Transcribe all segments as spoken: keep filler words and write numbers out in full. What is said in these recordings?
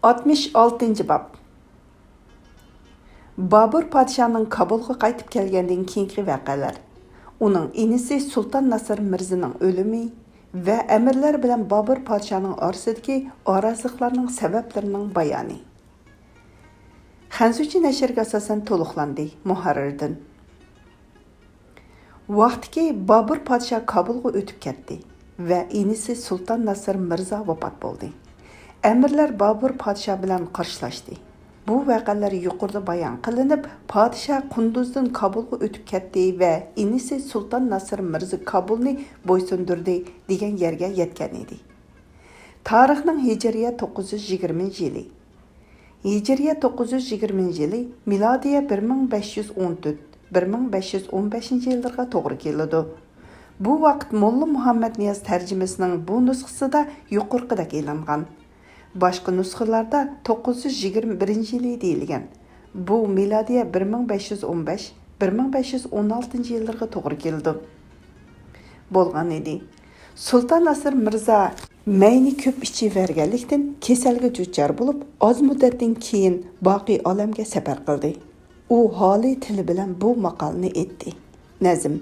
ئاتمىش ئالتىنچى باب. بابۇر پادىشاھنىڭ كابۇلغا قايتىپ كەلگەندىن كېيىنكى ۋەقەلەر. ئۇنىڭ ئىنىسى سۇلتان ناسىر مىرزىنىڭ ئۆلۈمى ۋە ئەمىرلەر بىلەن بابۇر پادىشاھنىڭ ئارىسىدىكى ئارازلىقلارنىڭ سەۋەبلىرىنىڭ بايانى. خەنزۇچە نەشرگە ئاساسەن تولۇقلاندى. مۇھەررىردىن. ۋاقتىكى بابۇر پادىشاھ كابۇلغا ئۆتۈپ كەتتى ۋە ئىنىسى سۇلتان ناسىر مىرزا ۋاپات بولدى. ئەمىرلەر بابۇر پادىشاھ بىلەن قارشىلاشتى. بۇ ۋەقەلەر يۇقىرىدا بايان قىلىنىپ، پادىشاھ قۇندۇزدىن كابۇلغا ئۆتۈپ كەتتى ۋە ئىنىسى سۇلتان ناسىر مىرزا كابۇلنى بويسۇندۇردى دېگەن يەرگە يەتكەن ئىدى. تارىخنىڭ ھىجرىيە توققۇز يۈز يىگىرمىنچى يىلى. ھىجرىيە توققۇز يۈز يىگىرمىنچى يىلى، مىلادىيە بىر مىڭ بەش يۈز ئون تۆت، بىر مىڭ بەش يۈز ئون بەشىنچى يىللىرىغا توغرا كېلىدۇ. بۇ ۋاقىت موللا مۇھەممەد نىياز تەرجىمىسىنىڭ بۇ نۇسخىسىدا يۇقىرىقىدەك ئېلىنغان. باشقا نۇسخىلاردا توققۇز يۈز يىگىرمە بىرىنچى يىلى دېيىلگەن. بۇ مىلادىيە بىر مىڭ بەش يۈز ئون بەش، بىر مىڭ بەش يۈز ئون ئالتىنچى يىللىرىغا توغرا كېلىدۇ. بولغان ئىدى. سۇلتان ناسىر مىرزا مەينى كۆپ ئىچىۋەرگەنلىكتىن، كېسەلگە دۇچار بولۇپ، ئاز مۇددەتتىن كېيىن باقىي ئالەمگە سەپەر قىلدى. ئۇ ھالى تىلى بىلەن بۇ ماقالىنى ئېيتتى. نەزم.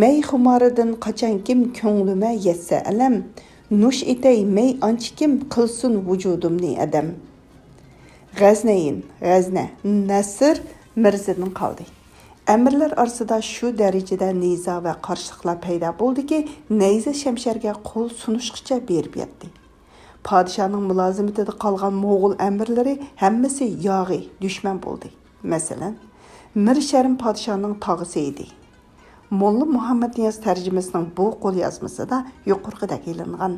مەي خۇمارىدىن قاچانكىم كۆڭلۈمە يەتسە ئەلەم، نوش ئېتەي مەي ئانچىكىم قىلسۇن ۋۇجۇدۇمنى ئەدەم. غەزنەيىن، غەزنە، نەسر مىرزىدىن قالدى. ئەمىرلەر ئارىسىدا شۇ دەرىجىدە نىزا ۋە قارشىلىقلار پەيدا بولدىكى، نەيزە شەمشەرگە قول سۇنۇشقىچە بېرىپ يەتتى. پادىشاھنىڭ مۇلازىمىتىدە قالغان موغۇل ئەمىرلىرى ھەممىسى ياغى، دۈشمەن بولدى. مەسىلەن، مىر شەرم پادىشاھنىڭ تاغىسى ئىدى. موللا مۇھەممەد نىياز تەرجىمىسىنىڭ بۇ قوليازمىسىدا يۇقىرىقىدەك ئېلىنغان.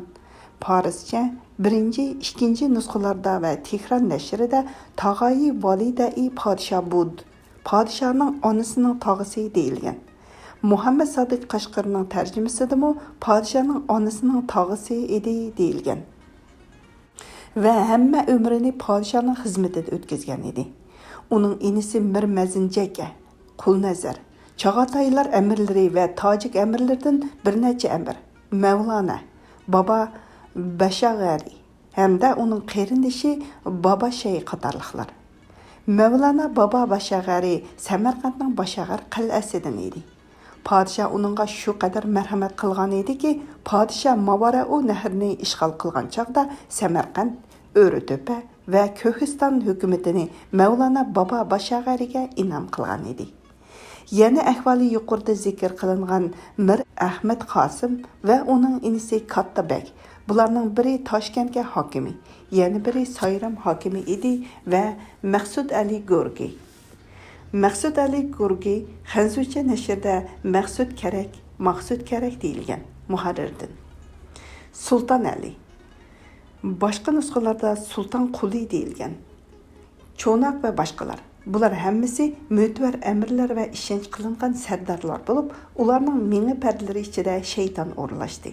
پارسچە بىرىنچى، ئىككىنچى نۇسخىلاردا ۋە تېھران نەشرىدە تاغايى ۋالىدەئى پادىشاھ بۇد، پادىشاھنىڭ ئانىسىنىڭ تاغىسى دېيىلگەن. مۇھەممەد سادىق قەشقىرىنىڭ تەرجىمىسىدىمۇ پادىشاھنىڭ ئانىسىنىڭ تاغىسى ئىدى دېيىلگەن. ۋە ھەممە ئۆمرىنى پادىشاھنىڭ خىزمىتىدە ئۆتكۈزگەن ئىدى. ئۇنىڭ ئىنىسى مىر مەزىن جەكە، قۇلنەزەر، چاغاتايلار ئەمىرلىرى ۋە تاجىك ئەمىرلىرىدىن بىر نەچچە ئەمىر، مەۋلانە، بابا بەشاغەرى ھەمدە ئۇنىڭ قېرىندىشى بابا شەي قاتارلىقلار. مەۋلانا بابا باشاغەرى سەمەرقەنتنىڭ باشاغەر قەلئەسىدىن ئىدى. پادىشاھ ئۇنىڭغا شۇ قەدەر مەرھەمەت قىلغان ئىدىكى، پادىشاھ ماۋارەئۇ نەھرىنى ئىشغال قىلغان چاغدا سەمەرقەنت، ئۆرە تۆپە ۋە كۆھىستان ھۆكۈمىتىنى مەۋلانا بابا باشاغەرىگە ئىنئام قىلغان ئىدى. يەنە ئەھۋالى يۇقىرىدا زىكىر قىلىنغان مىر ئەھمەد قاسىم ۋە ئۇنىڭ ئىنىسى كاتتا بەگ، بۇلارنىڭ بىرى تاشكەنتكە ھاكىمى، يەنە بىرى سايرام ھاكىمى ئىدى ۋە مەخسۇت ئەلى گورگى. مەخسۇت ئەلى گورگى خەنزۇچە نەشرىدە مەخسۇت كەرەك، ماخسۇت كەرەك دېيىلگەن. مۇھەررىردىن. سۇلتان ئەلى. باشقا نۇسخىلاردا سۇلتان قۇلى دېيىلگەن. چوناق ۋە باشقىلار. بۇلار ھەممىسى مۆتىۋەر ئەمىرلەر ۋە ئىشەنچ قىلىنغان سەردارلار بولۇپ، ئۇلارنىڭ مېڭە پەردىلىرى ئىچىدە شەيتان ئورۇنلاشتى.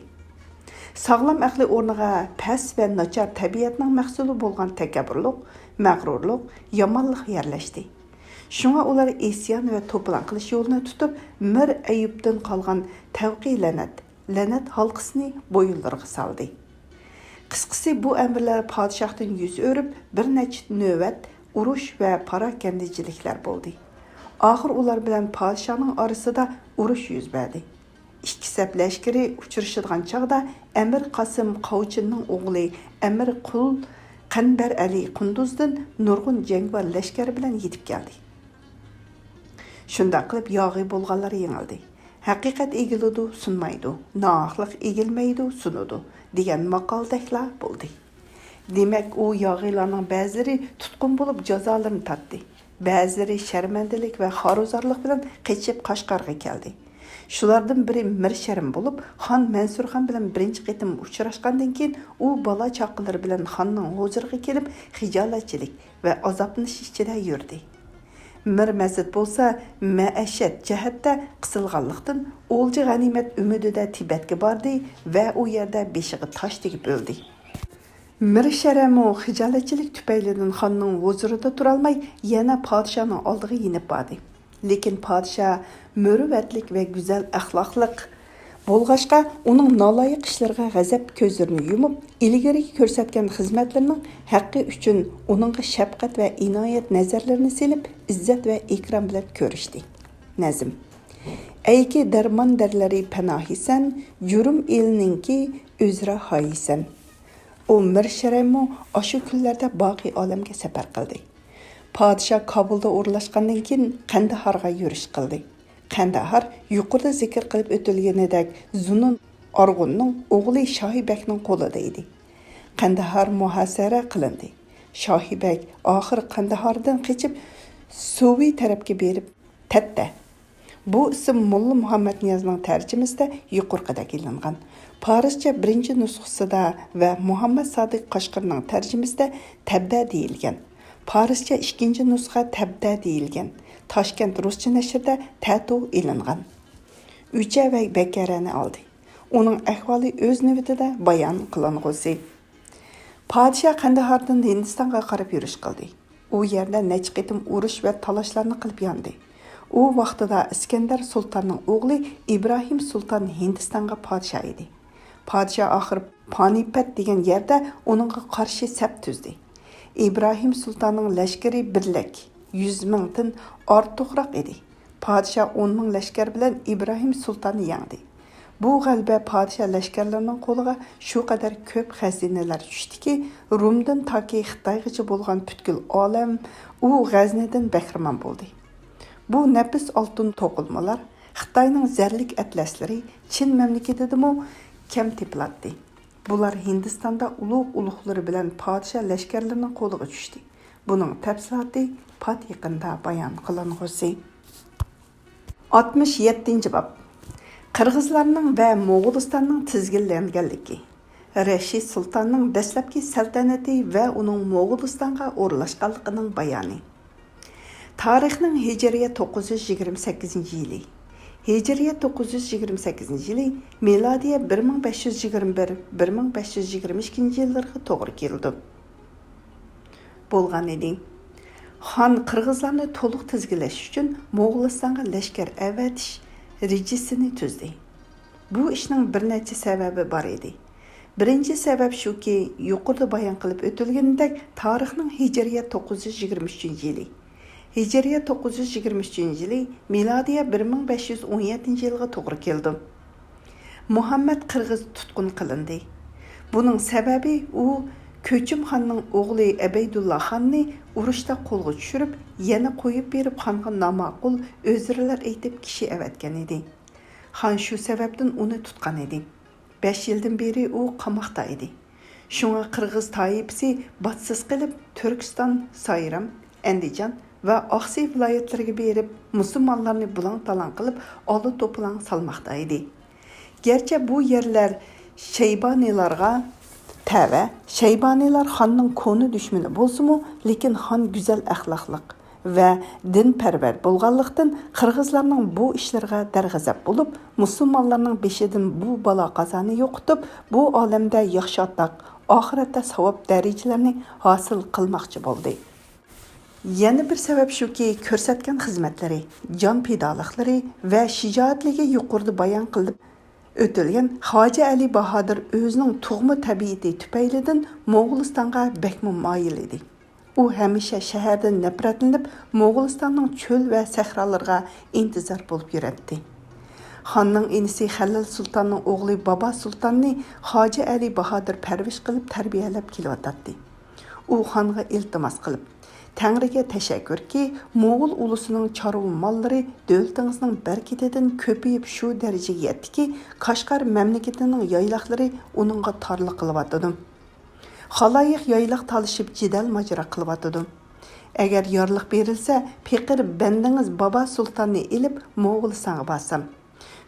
ساغلام ئەقلى ئورنىغا پەس ۋە ناچار تەبىئەتنىڭ مەھسۇلى بولغان تەكەببۇرلۇق، مەغرۇرلۇق، يامانلىق يەرلەشتى. شۇڭا ئۇلار ئىسيان ۋە توپىلاڭ قىلىش يولىنى تۇتۇپ، مىر ئەييۇبتىن قالغان تەۋقى لەنەت، لەنەت ھالقىسىنى بويۇنلىرىغا سالدى. قىسقىسى، بۇ ئەمىرلەر پادىشاھتىن يۈز ئۆرۈپ، بىر نەچچە نۆۋەت ئۇرۇش ۋە پاراكەندىچىلىكلەر بولدى. ئاخىر ئۇلار بىلەن پادىشاھنىڭ ئارىسىدا ئۇرۇش يۈز بەردى. ئىككى سەپ لەشكىرى ئۇچرىشىدىغان چاغدا، ئەمىر قاسىم قاۋچىننىڭ ئوغلى ئەمىر قۇل قەنبەر ئەلى قۇندۇزدىن نۇرغۇن جەڭگىۋار لەشكەر بىلەن يېتىپ كەلدى. شۇنداق قىلىپ، ياغى بولغانلار يېڭىلدى. ھەقىقەت ئېگىلىدۇ، سۇنمايدۇ. ناھەقلىق ئېگىلمەيدۇ، سۇنىدۇ، دېگەن ماقالدەكلا بولدى. دېمەك، ئۇ ياغىلارنىڭ بەزىلىرى تۇتقۇن بولۇپ جازالىرىنى تارتتى. بەزىلىرى شەرمەندىلىك ۋە خارۇزارلىق بىلەن قېچىپ قەشقەرگە كەلدى. شۇلاردىن بىرى مىر شەرم بولۇپ، خان مەنسۇرخان بىلەن بىرىنچى قېتىم ئۇچراشقاندىن كېيىن، ئۇ بالا-چاقىلىرى بىلەن خاننىڭ ھۇزۇرىغا كېلىپ، خىجالەتچىلىك ۋە ئازابلىنىش ئىچىدە يۈردى. مىر مەزىد بولسا مەئىشەت جەھەتتە قىسىلغانلىقتىن، ئولجا غەنىيمەت ئۈمىدىدە تىبەتكە باردى ۋە ئۇ يەردە بېشىغا تاش تېگىپ ئۆلدى. مىر شەرەمۇ خىجالەتچىلىك تۈپەيلىدىن خاننىڭ ھۇزۇرىدا تۇرالماي، يەنە پادىشاھنىڭ ئالدىغا يېنىپ باردى. لېكىن پادىشاھ مۇرۇۋۋەتلىك ۋە گۈزەل ئەخلاقلىق، بولغاچقا، ئۇنىڭ نالايىق ئىشلىرىغا غەزەپ كۆزلىرىنى يۇمۇپ، ئىلگىرىكى كۆرسەتكەن خىزمەتلىرىنىڭ ھەققى ئۈچۈن ئۇنىڭغا شەپقەت ۋە ئىنايەت نەزەرلىرىنى سېلىپ، ئىززەت ۋە ئىكرام بىلەن كۆرۈشتى. نەزم. ئەيكى دەرمان دەرلىرى پاناھىسەن، جۇرۇم ئېلىنىڭكى ئۆزرا ھايىسەن. ئۇ مىر شەرەممۇ ئاشۇ كۈنلەردە باقىي ئالەمگە سەپەر قىلدى. پادىشاھ كابۇلدا ئورۇنلاشقاندىن كېيىن قەندىھارغا يۈرۈش قىلدى. قەندىھار يۇقىرىدا زىكىر قىلىپ ئۆتۈلگىنىدەك زۇنۇن ئارغۇننىڭ ئوغلى شاھى بەگنىڭ قولىدا ئىدى. قەندىھار مۇھاسىرە قىلىندى. شاھى بەگ ئاخىر قەندىھاردىن قېچىپ سۇۋى تەرەپكە بېرىپ تەتتە. بۇ ئىسىم موللا مۇھەممەد نىيازنىڭ تەرجىمىسىدە يۇقىرىقىدەك ئېلىنغان. پارسچە بىرىنچى نۇسخىسىدا ۋە مۇھەممەد سادىق قەشقىرىنىڭ تەرجىمىسىدە تەبدە دېيىلگەن. پارسچە ئىككىنچى نۇسخا تەبدە دېيىلگەن. تاشكەنت رۇسچە نەشرىدە تەتۇ ئېلىنغان. ئۈچە ۋە بەكەرەنى ئالدى. ئۇنىڭ ئەھۋالى ئۆز نۆۋىتىدە بايان قىلىنغۇسى. پادىشاھ قەندىھاردىن ھىندىستانغا قاراپ يۈرۈش قىلدى. ئۇ يەردە نەچچە قېتىم ئۇرۇش ۋە تالاشلارنى قىلىپ ياندى. ئۇ ۋاقتىدا ئىسكەندەر سۇلتاننىڭ ئوغلى ئىبراھىم سۇلتان ھىندىستانغا پادىشاھ ئىدى. پادىشاھ ئاخىر پانىپەت دېگەن يەردە ئۇنىڭغا قارشى سەپ تۈزدى. ئىبراھىم سۇلتاننىڭ لەشكىرى بىر لەك، يۈز مىڭدىن ئارتۇقراق ئىدى. پادىشاھ ئون مىڭ لەشكەر بىلەن ئىبراھىم سۇلتاننى يەڭدى. بۇ غەلىبە پادىشاھ لەشكەرلىرىنىڭ قولىغا شۇ قەدەر كۆپ خەزىنىلەر چۈشتىكى، رۇمدىن تاكى خىتايغىچە بولغان پۈتكۈل ئالەم ئۇ غەزنىدىن بەھرىمەن بولدى. بۇ نەپىس ئالتۇن توقۇلمىلار، خىتاينىڭ زەرلىك ئەتلەسلىرى چىن مەملىكىتىدىمۇ كەم تېپىلاتتى. بۇلار ھىندىستاندا ئۇلۇغ-ئۇلۇغلىرى بىلەن پادىشاھ لەشكەرلىرىنىڭ قولىغا چۈشتى. بۇنىڭ تەپسىلاتى پات يېقىندا بايان قىلىنغۇسى. ئاتمىش يەتتىنچى باب. قىرغىزلارنىڭ ۋە موغۇلىستاننىڭ تىزگىنلەنگەنلىكى. رەشىد سۇلتاننىڭ دەسلەپكى سەلتەنىتى ۋە ئۇنىڭ موغۇلىستانغا ئورۇنلاشقانلىقىنىڭ بايانى. تارىخنىڭ ھىجرىيە توققۇز يۈز يىگىرمە سەككىزىنچى يىلى، ھىجرىيە توققۇز يۈز يىگىرمە سەككىزىنچى يىلى، مىلادىيە بىر مىڭ بەش يۈز يىگىرمە بىر، بىر مىڭ بەش يۈز يىگىرمە ئىككىنچى يىللىرىغا توغرا كېلىدۇ. بولغان ئىدى. خان قىرغىزلارنى تولۇق تىزگىنلەش ئۈچۈن موغۇلىستانغا لەشكەر ئەۋەتىش رېجىسىنى تۈزدى. بۇ ئىشنىڭ بىر نەچچە سەۋەبى بار ئىدى. بىرىنچى سەۋەب شۇكى، يۇقىرىدا بايان قىلىپ ئۆتۈلگىنىدەك، تارىخنىڭ ھىجرىيە توققۇز يۈز يىگىرمە ئۈچىنچى يىلى، ھىجرىيە توققۇز يۈز يىگىرمە ئۈچىنچى يىلى، مىلادىيە بىر مىڭ بەش يۈز ئون يەتتىنچى يىلغا توغرا كېلىدۇ. مۇھەممەد قىرغىز تۇتقۇن قىلىندى. بۇنىڭ سەۋەبى، ئۇ كۆچۈم خاننىڭ ئوغلى ئەبەيدۇللا خاننى ئۇرۇشتا قولغا چۈشۈرۈپ، يەنە قويۇپ بېرىپ، خانغا ناماقۇل ئۆزرىلەر ئېيتىپ، كىشى ئەۋەتكەن ئىدى. خان شۇ سەۋەبتىن ئۇنى تۇتقان ئىدى. بەش يىلدىن بېرى ئۇ قاماقتا ئىدى. شۇڭا قىرغىز تائىپىسى باتسىز قېلىپ، تۈركىستان، سايرام، ئەندىجان ۋە ئاقسۇ ۋىلايەتلىرىگە بېرىپ، مۇسۇلمانلارنى بۇلاڭ-تالاڭ قىلىپ، ئالا-توپىلاڭ سالماقتا ئىدى. گەرچە بۇ يەرلەر شەيبانىيلارغا تەۋە، شەيبانىيلار خاننىڭ كونا دۈشمىنى بولسىمۇ، لېكىن خان گۈزەل ئەخلاقلىق ۋە دىنپەرۋەر بولغانلىقتىن، قىرغىزلارنىڭ بۇ ئىشلىرىغا دەرغەزەپ بولۇپ، مۇسۇلمانلارنىڭ بېشىدىن بۇ بالا-قازانى يوقىتىپ، بۇ ئالەمدە ياخشى ئاتاق، ئاخىرەتتە ساۋاب دەرىجىلەرنى ھاسىل قىلماقچى بولدى. يەنە بىر سەۋەب شۇكى، كۆرسەتكەن خىزمەتلىرى، جان پىدالىقلىرى ۋە شىجائەتلىكى يۇقىرىدا بايان قىلىپ ئۆتۈلگەن خاجە ئەلى باھادىر ئۆزىنىڭ تۇغما تەبىئىتى تۈپەيلىدىن موغۇلىستانغا بەكمۇ مايىل ئىدى. ئۇ ھەمىشە شەھەردىن نەپرەتلىنىپ، موغۇلىستاننىڭ چۆل ۋە سەھرالىرىغا ئىنتىزار بولۇپ يۈرەتتى. خاننىڭ ئىنىسى خەلىل سۇلتاننىڭ ئوغلى بابا سۇلتاننى خاجە ئەلى باھادىر پەرۋىش قىلىپ تەربىيەلەپ كېلىۋاتاتتى. ئۇ خانغا ئىلتىماس قىلىپ، تەڭرىگە تەشەككۈركى، موغۇل ئۇلۇسىنىڭ چارۋا ماللىرى دۆلىتىڭىزنىڭ بەرىكىتىدىن كۆپىيىپ شۇ دەرىجىگە يەتتىكى، قەشقەر مەملىكىتىنىڭ يايلاقلىرى ئۇنىڭغا تارلىق قىلىۋاتىدۇ. خالايىق يايلاق تالىشىپ جېدەل ماجىرا قىلىۋاتىدۇ. ئەگەر يارلىق بېرىلسە، پېقىر بەندىڭىز بابا سۇلتاننى ئېلىپ موغۇلىستانغا بارسام،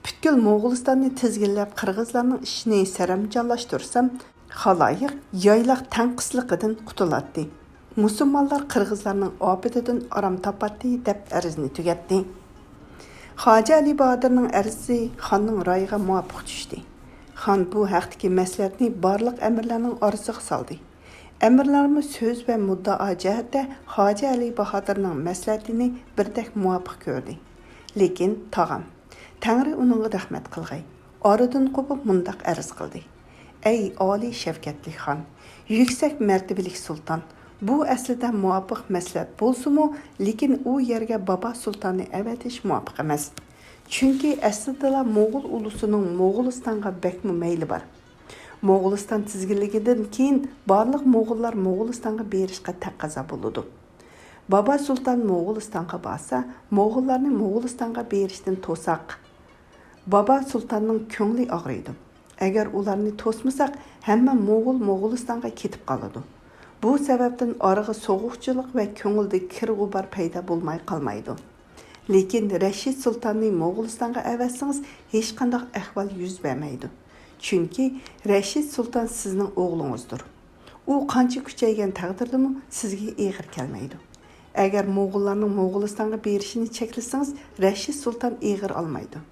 پۈتكۈل موغۇلىستاننى تىزگىنلەپ، قىرغىزلارنىڭ ئىشىنى سەرەمجانلاشتۇرسام، خالايىق يايلاق تەڭقىسلىقىدىن قۇتۇلاتتى. مۇسۇلمانلار قىرغىزلارنىڭ ئاپىتىدىن ئارام تاپاتتى، دەپ ئەرزنى تۈگەتتى. خاجە ئەلى باھادىرنىڭ ئەرزى خاننىڭ رايىغا مۇۋاپىق چۈشتى. خان بۇ ھەقتىكى مەسلىھەتنى بارلىق ئەمىرلەرنىڭ ئارىسىغا سالدى. ئەمىرلەرمۇ سۆز ۋە مۇددىئا جەھەتتە خاجە ئەلى باھادىرنىڭ مەسلىھەتىنى بىردەك مۇۋاپىق كۆردى. لېكىن، تاغام، تەڭرى ئۇنىڭغا رەھمەت قىلغاي. ئارىدىن قوپۇپ مۇنداق ئەرز قىلدى: ئەي ئالىي شەۋكەتلىك خان، يۈكسەك مەرتىۋىلىك سۇلتان، بۇ ئەسلىدە مۇۋاپىق مەسلىھەت بولسىمۇ، لېكىن ئۇ يەرگە بابا سۇلتاننى ئەۋەتىش مۇۋاپىق ئەمەس. چۈنكى ئەسلىدىلا موغۇل ئۇلۇسىنىڭ موغۇلىستانغا بەكمۇ مەيلى بار. موغۇلىستان تىزگىنلىگىندىن كېيىن بارلىق موغۇللار موغۇلىستانغا بېرىشقا تەقەززا بولىدۇ. بابا سۇلتان موغۇلىستانغا بارسا، موغۇللارنى موغۇلىستانغا بېرىشتىن توساق. بابا سۇلتاننىڭ كۆڭلى ئاغرىيدۇ. ئەگەر ئۇلارنى توسمىساق، ھەممە موغۇل موغۇلىستانغا كېتىپ قالىدۇ. بۇ سەۋەبتىن ئارىغا سوغۇقچىلىق ۋە كۆڭۈلدە كىر-غۇبار پەيدا بولماي قالمايدۇ. لېكىن رەشىد سۇلتاننى موغۇلىستانغا ئەۋەتسىڭىز، ھېچقانداق ئەھۋال يۈز بەرمەيدۇ. چۈنكى رەشىد سۇلتان سىزنىڭ ئوغلىڭىزدۇر. ئۇ قانچە كۈچەيگەن تەقدىردىمۇ سىزگە ئېغىر كەلمەيدۇ. ئەگەر موغۇللارنىڭ موغۇلىستانغا بېرىشىنى چەكلىسىڭىز، رەشىد سۇلتان ئېغىر ئالمايدۇ.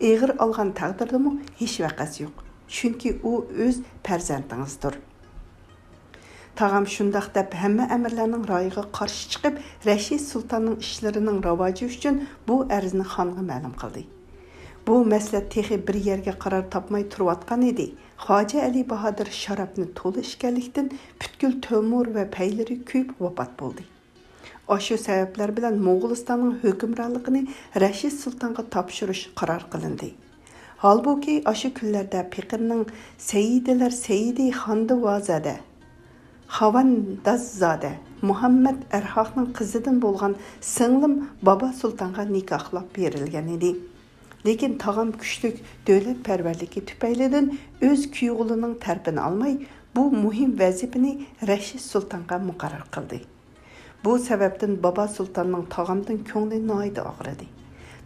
ئېغىر ئالغان تەقدىردىمۇ ھېچ ۋەقەسى يوق. چۈنكى ئۇ ئۆز پەرزەنتىڭىزدۇر. تاغام شۇنداق دەپ ھەممە ئەمىرلەرنىڭ رايىغا قارشى چىقىپ، رەشىد سۇلتاننىڭ ئىشلىرىنىڭ راۋاجى ئۈچۈن بۇ ئەرزنى خانغا مەلۇم قىلدى. بۇ مەسىلە تېخى بىر يەرگە قارار تاپماي تۇرۇۋاتقان ئىدى. خاجە ئەلى باھادىر شارابنى تولا ئىچكەنلىكتىن، پۈتكۈل تومۇر ۋە پەيلىرى كۆيۈپ ۋاپات بولدى. ئاشۇ سەۋەبلەر بىلەن موغۇلىستاننىڭ ھۆكۈمرانلىقىنى رەشىد سۇلتانغا تاپشۇرۇش قارار قىلىندى. ھالبۇكى، ئاشۇ كۈنلەردە پېقىرنىڭ سەييىدىلەر سەييىدى خاندىۋازادە، خاۋانداززادە مۇھەممەد ئەرھاقنىڭ قىزىدىن بولغان سىڭلىم بابا سۇلتانغا نىكاھلاپ بېرىلگەن ئىدى. لېكىن تاغام كۈچلۈك دۆلەتپەرۋەرلىكى تۈپەيلىدىن ئۆز كۈيئوغلىنىڭ تەرىپىنى ئالماي، بۇ مۇھىم ۋەزىپىنى رەشىد سۇلتانغا مۇقەررەر قىلدى. بۇ سەۋەبتىن بابا سۇلتاننىڭ تاغامدىن كۆڭلى ناھايىتى ئاغرىدى.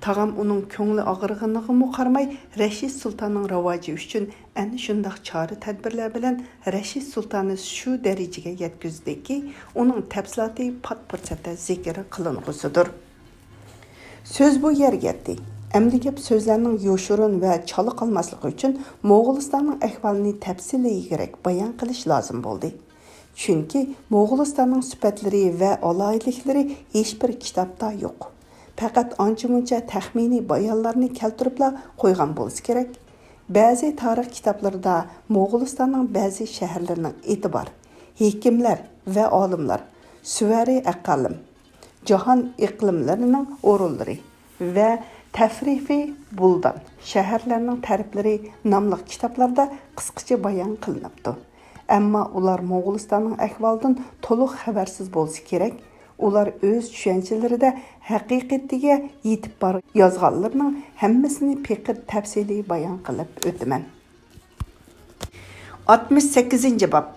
تاغام ئۇنىڭ كۆڭلى ئاغرىغىنىغىمۇ قارىماي، رەشىد سۇلتاننىڭ راۋاجى ئۈچۈن ئەنە شۇنداق چارە-تەدبىرلەر بىلەن رەشىد سۇلتاننى شۇ دەرىجىگە يەتكۈزدىكى، ئۇنىڭ تەپسىلاتى پات پۇرسەتتە زىكىر قىلىنغۇسىدۇر. سۆز بۇ يەرگە يەتتى. ئەمدى گەپ سۆزلەرنىڭ يوشۇرۇن ۋە چالا قالماسلىقى ئۈچۈن موغۇلىستاننىڭ ئەھۋالىنى تەپسىلىيرەك بايان قىلىش لازىم بولدى. چۈنكى موغۇلىستاننىڭ سۈپەتلىرى ۋە ئالاھىدىلىكلىرى ھېچبىر كىتابتا يوق. پەقەت ئانچە-مۇنچە تەخمىنىي بايانلارنى كەلتۈرۈپلا قويغان بولسا كېرەك. بەزى تارىخ كىتابلىرىدا موغۇلىستاننىڭ بەزى شەھەرلىرىنىڭ ئېتى بار. ھېكىملەر ۋە ئالىملار، سۇۋەرى ئەقالىم، جاھان ئېقىنلىرىنىڭ ئورۇنلىرى ۋە تەفرىفى بۇلدان، شەھەرلەرنىڭ تەرىپلىرى ناملىق كىتابلاردا قىسقىچە بايان قىلىنىپتۇ. ئەمما ئۇلار موغۇلىستاننىڭ ئەھۋالىدىن تولۇق خەۋەرسىز بولسا كېرەك، ئۇلار ئۆز چۈشەنچىلىرىدە ھەقىقىتىگە يېتىپ بار يازغانلىرىنىڭ ھەممىسىنى پېقىر تەپسىلىي بايان قىلىپ ئۆتىمەن. ئاتمىش سەككىزىنچى باب.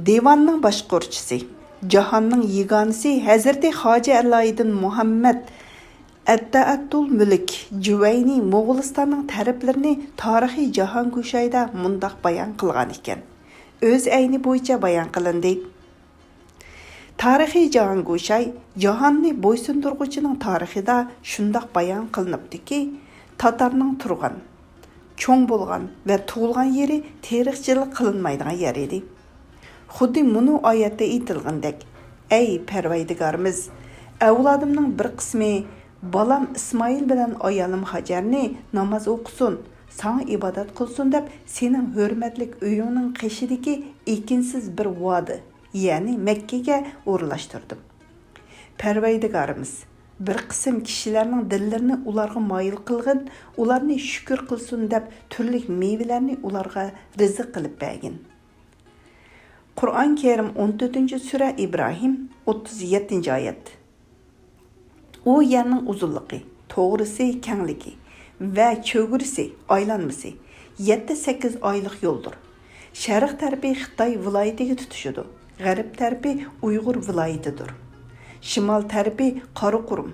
دىۋاننىڭ باشقۇرۇچىسى، جاھاننىڭ يېگانىسى ھەزرىتى خاجە ئەلايىدىن مۇھەممەد ئەتتەئەتتۇل مۈلۈك جۇۋەينى موغۇلىستاننىڭ تەرىپلىرىنى تارىخىي جاھانگوشايدا مۇنداق بايان قىلغان ئىكەن. ئۆز ئەينى بويىچە بايان قىلىندى. تارىخىي جاھانگوشاي جاھاننى بويسۇندۇرغۇچىنىڭ تارىخىدا شۇنداق بايان قىلىنىپتۇكى، تاتارنىڭ تۇرغان، چوڭ بولغان ۋە تۇغۇلغان يېرى تېرىقچىلىق قىلىنمايدىغان يەر ئىدى. خۇددى مۇنۇ ئايەتتە ئېيتىلغىنىدەك، ئەي پەرۋەردىگارىمىز، ئەۋلادىمنىڭ بىر قىسمى بالام ئىسمائىل بىلەن ئايالىم ھاجەرنى ناماز ئوقۇسۇن، ساڭا ئىبادەت قىلسۇن دەپ سېنىڭ ھۆرمەتلىك ئۆيۈڭنىڭ قېشىدىكى ئېكىنسىز بىر ۋادى، يەنى مەككىگە ئورۇنلاشتۇردۇم. پەرۋەردىگارىمىز، بىر قىسىم كىشىلەرنىڭ دىللىرىنى ئۇلارغا مايىل قىلغىن، ئۇلارنى شۈكۈر قىلسۇن دەپ تۈرلۈك مېۋىلەرنى ئۇلارغا رىزىق قىلىپ بەرگىن. قۇرئان كەرىم، ئون تۆتىنچى سۈرە، ئىبراھىم، ئوتتۇز يەتتىنچى ئايەت. ئۇ يەرنىڭ ئۇزۇنلۇقى، توغرىسى، كەڭلىكى ۋە چۆگىرىسى، ئايلانمىسى يەتتە-سەككىز ئايلىق يولدۇر. شەرق تەرىپى خىتاي ۋىلايىتىگە تۇتىشىدۇ، غەرب تەرىپى ئۇيغۇر ۋىلايىتىدۇر. شىمال تەرىپى قاراقۇرۇم.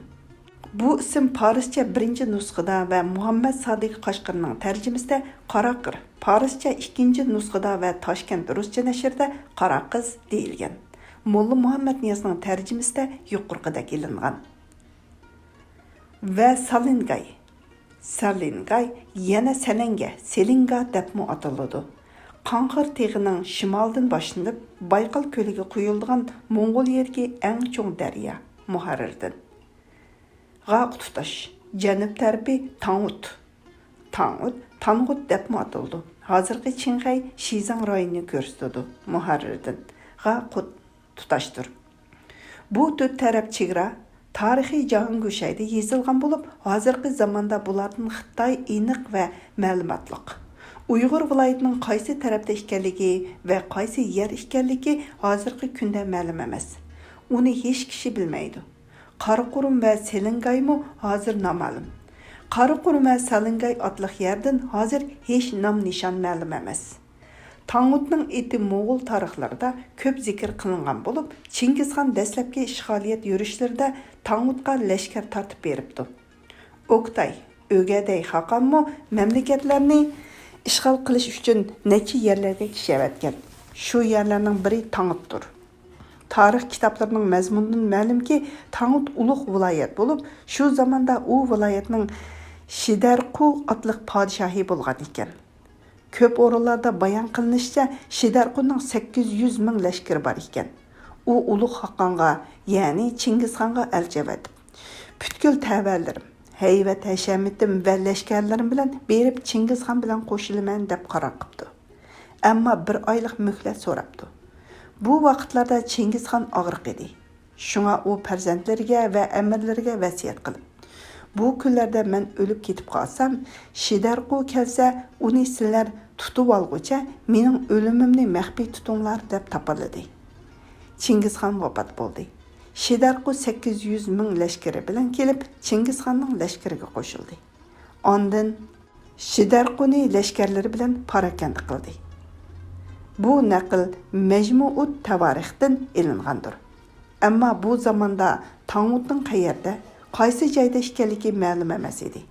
بۇ ئىسىم پارسچە بىرىنچى نۇسخىدا ۋە مۇھەممەد سادىق قەشقىرىنىڭ تەرجىمىسىدە قاراقىر، پارسچە ئىككىنچى نۇسخىدا ۋە تاشكەنت رۇسچە نەشرىدە قاراقىز دېيىلگەن. موللا مۇھەممەد نىيازنىڭ تەرجىمىسىدە يۇقىرىقىدەك ئېلىنغان. ۋە سالىنگاي. سالىنگاي يەنە سەلەڭگە، سېلىنگا دەپمۇ ئاتىلىدۇ. قاڭخار تېغىنىڭ شىمالدىن باشلىنىپ، بايقال كۆلىگە قۇيۇلىدىغان موڭغۇلىيەدىكى ئەڭ چوڭ دەريا، مۇھەررىردىن. غا تۇتاش، جەنۇب تەرىپى تاڭۇت، تاڭئۇت، تانغۇت دەپمۇ ئاتىلىدۇ. ھازىرقى چىڭخەي شىزاڭ رايونىنى كۆرسىتىدۇ. مۇھەررىردىن. غا قۇت تۇتاشتۇر. بۇ تۆت تەرەپ چېگرا تارىخىي جاھانگۈشەيدە يېزىلغان بولۇپ، ھازىرقى زاماندا بۇلاردىن خىتاي ئېنىق ۋە مەلۇماتلىق. ئۇيغۇر ۋىلايىتىنىڭ قايسى تەرەپتە ئىكەنلىكى ۋە قايسى يەر ئىكەنلىكى ھازىرقى كۈندە مەلۇم ئەمەس. ئۇنى ھېچ كىشى بىلمەيدۇ. قاراقۇرۇم ۋە سېلىنگايمۇ ھازىر نامەلۇم. قاراقۇرۇم ۋە سېلىنگاي ئاتلىق يەردىن ھازىر ھېچ نام-نىشان مەلۇم ئەمەس. تاڭغۇتنىڭ ئېتى موغۇل تارىخلىرىدا كۆپ زىكىر قىلىنغان بولۇپ، چىڭگىزخان دەسلەپكى ئىشغالىيەت يۈرۈشلىرىدە تاڭغۇتقا لەشكەر تارتىپ بېرىپتۇ. ئوكتاي، ئۆگەدەي خاقانمۇ مەملىكەتلەرنى ئىشغال قىلىش ئۈچۈن نەچچە يەرلەرگە كېچىۋەتكەن. شۇ يەرلەرنىڭ بىرى تاڭغۇتتۇر. تارىخ كىتابلىرىنىڭ مەزمۇنىدىن مەلۇمكى، تاڭغۇت ئۇلۇغ ۋىلايەت بولۇپ، شۇ زاماندا ئۇ ۋىلايەتنىڭ شىدەرقۇ ئاتلىق پادىشاھى بولغان ئىكەن. كۆپ ئورۇنلاردا بايان قىلىنىشىچە، شىدەرقۇنىڭ سەككىز يۈز مىڭ لەشكىرى بار ئىكەن. ئۇ ئۇلۇغ خاقانغا، يەنى چىڭگىزخانغا ئەلچى ئەۋەتىپ، پۈتكۈل تەۋەلىرىم، ھەيۋەت-ھەشەمىتىم ۋە لەشكەرلىرىم بىلەن بېرىپ چىڭگىزخان بىلەن قوشۇلىمەن دەپ قارار قىپتۇ. ئەمما بىر ئايلىق مۆھلەت سوراپتۇ. بۇ ۋاقىتلاردا چىڭگىزخان ئاغرىق ئىدى. شۇڭا ئۇ پەرزەنتلىرىگە ۋە ئەمىرلىرىگە ۋەسىيەت قىلىپ، بۇ كۈنلەردە مەن ئۆلۈپ كېتىپ قالسام، شىدەرقۇ كەلسە، ئۇنى سىلەر تۇتۇۋالغۇچە مېنىڭ ئۆلۈمۈمنى مەخپىي تۇتۇڭلار دەپ تاپىلىدى. چىڭگىزخان ۋاپات بولدى. شىدەرقۇ سەككىز يۈز مىڭ لەشكىرى بىلەن كېلىپ، چىڭگىزخاننىڭ لەشكىرىگە قوشۇلدى. ئاندىن شىدەرقۇنى لەشكەرلىرى بىلەن پاراكەندە قىلدى. بۇ نەقىل مەجمۇئۇت تەۋارىختىن ئېلىنغاندۇر. ئەمما بۇ زاماندا تاڭغۇتنىڭ قەيەردە، قايسى جايدا ئىكەنلىكى مەلۇم ئەمەس ئىدى.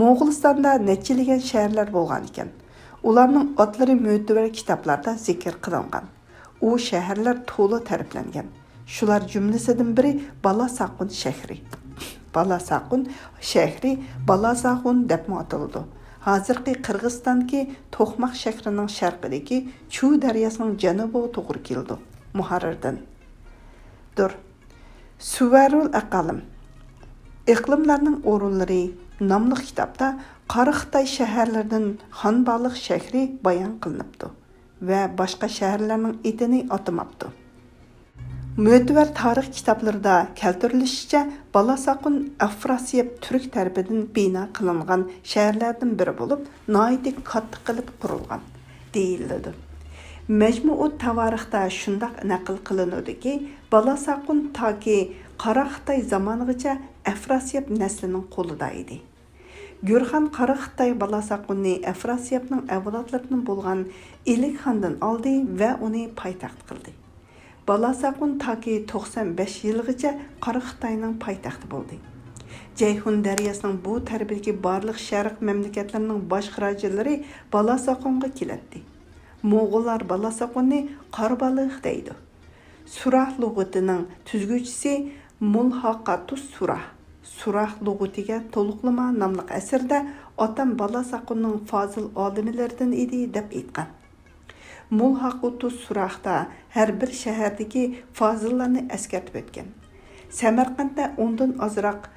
موغۇلىستاندا نەچچىلىگەن شەھەرلەر بولغان ئىكەن. ئۇلارنىڭ ئاتلىرى مۆتىۋەر كىتابلاردا زىكىر قىلىنغان. ئۇ شەھەرلەر تولا تەرىپلەنگەن. شۇلار جۈملىسىدىن بىرى بالاساقۇن شەھىرى. بالاساقۇن شەھىرى بالاساغۇن دەپمۇ ئاتىلىدۇ. ھازىرقى قىرغىزىستاندىكى توقماق شەھىرىنىڭ شەرقىدىكى چۇ دەرياسىنىڭ جەنۇبىغا توغرا كېلىدۇ. مۇھەررىردىن. دۇر. سۇۋەرۇل ئەقالىم، ئىقلىملارنىڭ ئورۇنلىرى ناملىق كىتابتا قارا خىتاي شەھەرلىرىدىن خانبالىق شەھىرى بايان قىلىنىپتۇ ۋە باشقا شەھەرلەرنىڭ ئېتىنى ئاتىماپتۇ. مۆتىۋەر تارىخ كىتابلىرىدا كەلتۈرۈلۈشىچە، بالاساقۇن ئەفراسىيەب تۈرك تەرىپىدىن بىنا قىلىنغان شەھەرلەردىن بىرى بولۇپ، ناھايىتى كاتتا قىلىپ قۇرۇلغان، دېيىلىدۇ. مەجمۇئۇت تەۋارىختا شۇنداق نەقىل قىلىنىدۇكى، بالاساقۇن تاكى قارا خىتاي زامانىغىچە ئەفراسىيەب نەسلىنىڭ قولىدا ئىدى. گۆرخان قارا خىتاي بالاساقۇننى ئەفراسىيابنىڭ ئەۋلادلىرىدىن بولغان ئىلىك خاندىن ئالدى ۋە ئۇنى پايتەخت قىلدى. بالاساقۇن تاكى توقسان بەش يىلغىچە قارا خىتاينىڭ پايتەختى بولدى. جەيھۇن دەرياسىنىڭ بۇ تەرىپىدىكى بارلىق شەرق مەملىكەتلىرىنىڭ باش خىراجىلىرى بالاساقۇنغا كېلەتتى. موغۇللار بالاساقۇننى قارا بالىق دەيدۇ. سۇراھ لۇغىتىنىڭ تۈزگۈچىسى مۇلھاقاتۇس سۇراھ، سۇراھ لۇغىتىگە تولۇقلىما ناملىق ئەسىرىدە ئاتام بالاساقۇننىڭ فازىل ئالىملىرىدىن ئىدى دەپ ئېيتقان. مۇلھاقۇتۇس سۇراھتا ھەر بىر شەھەردىكى فازىللارنى ئەسكەرتىپ ئۆتكەن. سەمەرقەنتتە ئوندىن ئازراق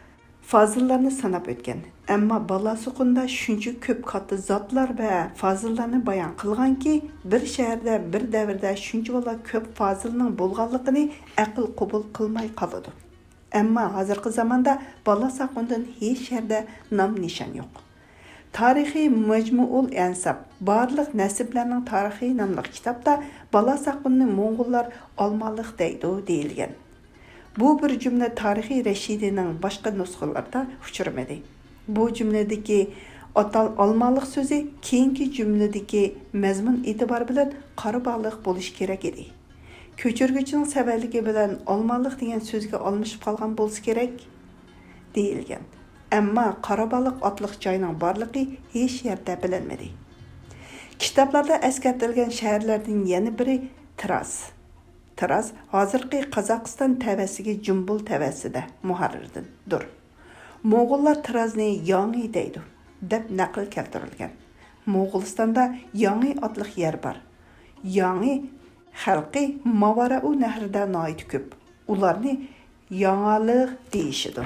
فازىللارنى ساناپ ئۆتكەن. ئەمما بالاساقۇندا شۇنچە كۆپ كاتتا زاتلار ۋە فازىللارنى بايان قىلغانكى، بىر شەھەردە، بىر دەۋردە شۇنچىۋالا كۆپ فازىلنىڭ بولغانلىقىنى ئەقىل قوبۇل قىلماي قالىدۇ. ئەمما ھازىرقى زاماندا بالاساقۇندىن ھېچ يەردە نام-نىشان يوق. تارىخىي مەجمۇئۇل ئەنساب، بارلىق نەسىبلەرنىڭ تارىخى ناملىق كىتابتا بالاساقۇننى موڭغۇللار ئالمالىق دەيدۇ دېيىلگەن. بۇ بىر جۈملە تارىخىي رەشىدىنىڭ باشقا نۇسخىلىرىدا ئۇچرىمىدى. بۇ جۈملىدىكى ئاتال ئالمالىق سۆزى كېيىنكى جۈملىدىكى مەزمۇن ئېتىبارى بىلەن قارا بالىق بولۇشى كېرەك ئىدى. كۆچۈرگۈچىنىڭ سەۋەنلىكى بىلەن ئالمالىق دېگەن سۆزگە ئالمىشىپ قالغان بولسا كېرەك، دېيىلگەن. ئەمما قارا بالىق ئاتلىق جاينىڭ بارلىقى ھېچ يەردە بىلىنمىدى. كىتابلاردا ئەسكەرتىلگەن شەھەرلەردىن يەنە بىرى تىراز. تىراز ھازىرقى قازاقىستان تەۋەسىدىكى جۇمبۇل تەۋەسىدە، مۇھەررىردىن، دۇر. موغۇللار تىرازنى ياڭى دەيدۇ، دەپ نەقىل كەلتۈرۈلگەن. موغۇلىستاندا ياڭى ئاتلىق يەر بار. ياڭى خەلقى ماۋاراءۇ نەھرىدە ناھايىتى كۆپ. ئۇلارنى ياڭالىق دېيىشىدۇ.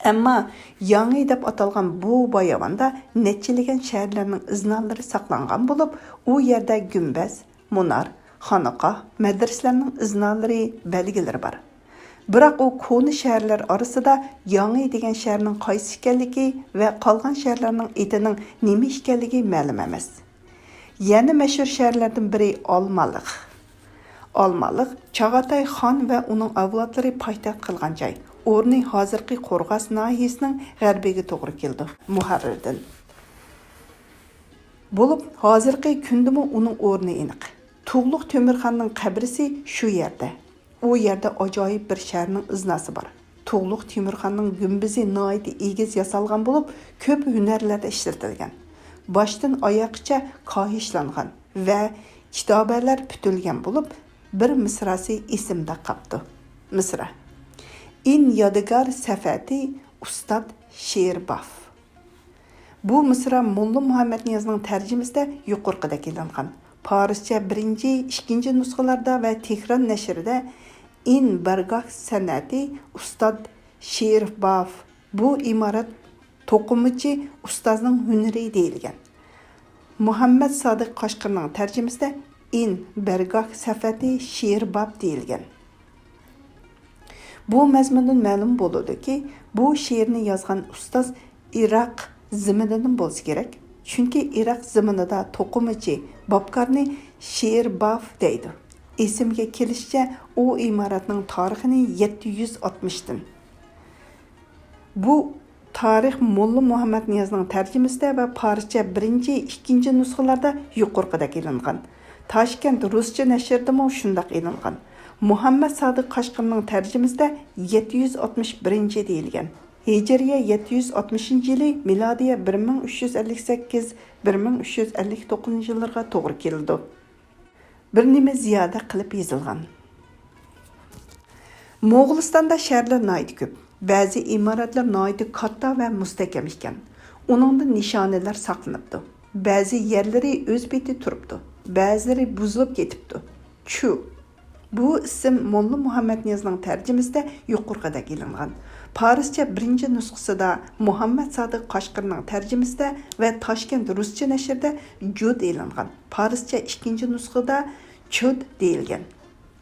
ئەمما ياڭى دەپ ئاتالغان بۇ باياۋاندا نەچچىلىگەن شەھەرلەرنىڭ ئىزنالىرى ساقلانغان بولۇپ، ئۇ يەردە گۈمبەز، مۇنار، خانىقا، مەدرىسىلەرنىڭ ئىزنالىرى، بەلگىلىرى بار. بىراق ئۇ كونا شەھەرلەر ئارىسىدا ياڭى دېگەن شەھەرنىڭ قايسى ئىكەنلىكى ۋە قالغان شەھەرلەرنىڭ ئېتىنىڭ نېمە ئىكەنلىكى مەلۇم ئەمەس. يەنە مەشھۇر شەھەرلەردىن بىرى ئالمالىق. ئالمالىق چاغاتاي خان ۋە ئۇنىڭ ئەۋلادلىرى پايتەخت قىلغان جاي. ئورنى ھازىرقى قورغاس ناھىيەسىنىڭ غەربىگە توغرا كېلىدۇ. مۇھەررىردىن. بولۇپ، ھازىرقى كۈندىمۇ ئۇنىڭ ئورنى ئېنىق. تۇغلۇق تۆمۈرخاننىڭ قەبرىسى شۇ يەردە. ئۇ يەردە ئاجايىپ بىر شەھەرنىڭ ئىزناسى بار. تۇغلۇق تۆمۈرخاننىڭ گۈمبىزى ناھايىتى ئېگىز ياسالغان بولۇپ، كۆپ ھۈنەرلەردە ئىشلىتىلگەن. باشتىن ئاياققىچە كاھىشلانغان ۋە كىتابەلەر پۈتۈلگەن بولۇپ، بىر مىسراسى ئېسىمدە قاپتۇ. مىسرا. ئىن يادىگار سەفەتى ئۇستاد شېئىرباف. بۇ مىسرا موللا مۇھەممەدنىيازنىڭ تەرجىمىسىدە يۇقىرىقىدەك ئېلىنغان. پارسچە بىرىنچى، ئىككىنچى نۇسخىلاردا ۋە تېھران نەشرىدە ئىن بەرگاھ سەنئەتى ئۇستاد شېئىرباف، بۇ ئىمارەت توقۇمىچى ئۇستازنىڭ ھۈنىرى دېيىلگەن. مۇھەممەد سادىق قاشقىرنىڭ تەرجىمىسىدە ئىن بەرگاھ سەفەتى شېئىرباف دېيىلگەن. بۇ مەزمۇندىن مەلۇم بولىدۇكى، بۇ شېئىرنى يازغان ئۇستاز ئىراق زېمىنىدىن بولسا كېرەك، چۈنكى ئىراق زېمىنىدا توقۇمىچى بابكارنى شېئىرباف دەيدۇ. ئېسىمگە كېلىشىچە، ئۇ ئىمارەتنىڭ تارىخىنى يەتتە يۈز ئاتمىشتىن. بۇ تارىخ موللا مۇھەممەدنىيازنىڭ تەرجىمىسىدە ۋە پارسچە بىرىنچى، ئىككىنچى نۇسخىلاردا يۇقىرىقىدەك ئېلىنغان. تاشكەنت رۇسچە نەشرىدىمۇ شۇنداق ئېلىنغان. مۇھەممەد سادىق قاشقىرنىڭ تەرجىمىسىدە يەتتە يۈز ئاتمىش بىرىنچى دېيىلگەن. ھىجرىيە يەتتە يۈز ئاتمىشىنچى يىلى، مىلادىيە بىر مىڭ ئۈچ يۈز ئەللىك سەككىز، بىر مىڭ ئۈچ يۈز ئەللىك توققۇزىنچى يىللىرىغا توغرا كېلىدۇ. بىر نېمە زىيادە قىلىپ يېزىلغان. موغۇلىستاندا شەھەرلەر ناھايىتى كۆپ. بەزى ئىمارەتلەر ناھايىتى كاتتا ۋە مۇستەھكەم ئىكەن. ئۇنىڭدىن نىشانىلەر ساقلىنىپتۇ. بەزى يەرلىرى ئۆز پېتى تۇرۇپتۇ. بەزىلىرى بۇزۇلۇپ كېتىپتۇ. چۇ. بۇ ئىسىم موللا مۇھەممەدنىيازنىڭ تەرجىمىسىدە يۇقىرىقىدەك ئېلىنغان. پارسچە بىرىنچى نۇسخىسىدا، مۇھەممەد سادىق قاشقىرنىڭ تەرجىمىسىدە ۋە تاشكەنت رۇسچە نەشرىدە جۇد ئېلىنغان. پارسچە ئىككىنچى نۇسخىدا چۇد دېيىلگەن.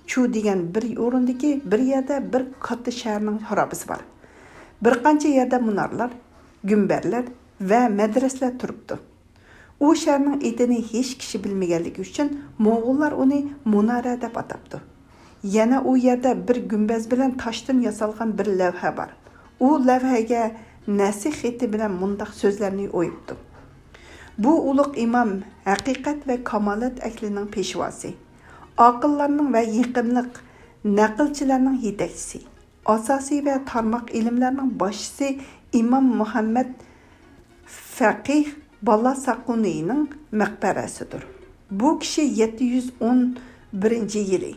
چۇ دېگەن بىر ئورۇندىكى بىر يەردە بىر كاتتا شەھەرنىڭ خارابىسى بار. بىر قانچە يەردە مۇنارلار، گۈمبەرلەر ۋە مەدرەسىلەر تۇرۇپتۇ. ئۇ شەھەرنىڭ ئېتىنى ھېچ كىشى بىلمىگەنلىكى ئۈچۈن موغۇللار ئۇنى مۇنارە دەپ ئاتاپتۇ. يەنە ئۇ يەردە بىر گۈمبەز بىلەن تاشتىن ياسالغان بىر لەۋھە بار. ئۇ لەۋھەگە نەسىھ خېتى بىلەن مۇنداق سۆزلەرنى ئويۇپتۇ: بۇ ئۇلۇغ ئىمام ھەقىقەت ۋە كامالەت ئەھلىنىڭ پېشۋاسى، ئاقىللارنىڭ ۋە يېقىملىق نەقىلچىلەرنىڭ يېتەكچىسى، ئاساسىي ۋە تارماق ئىلىملەرنىڭ باشچىسى ئىمام مۇھەممەد فەقىھ بالاساقۇنىنىڭ مەقبەرىسىدۇر. بۇ كىشى يەتتە يۈز ئون بىرىنچى يىلى،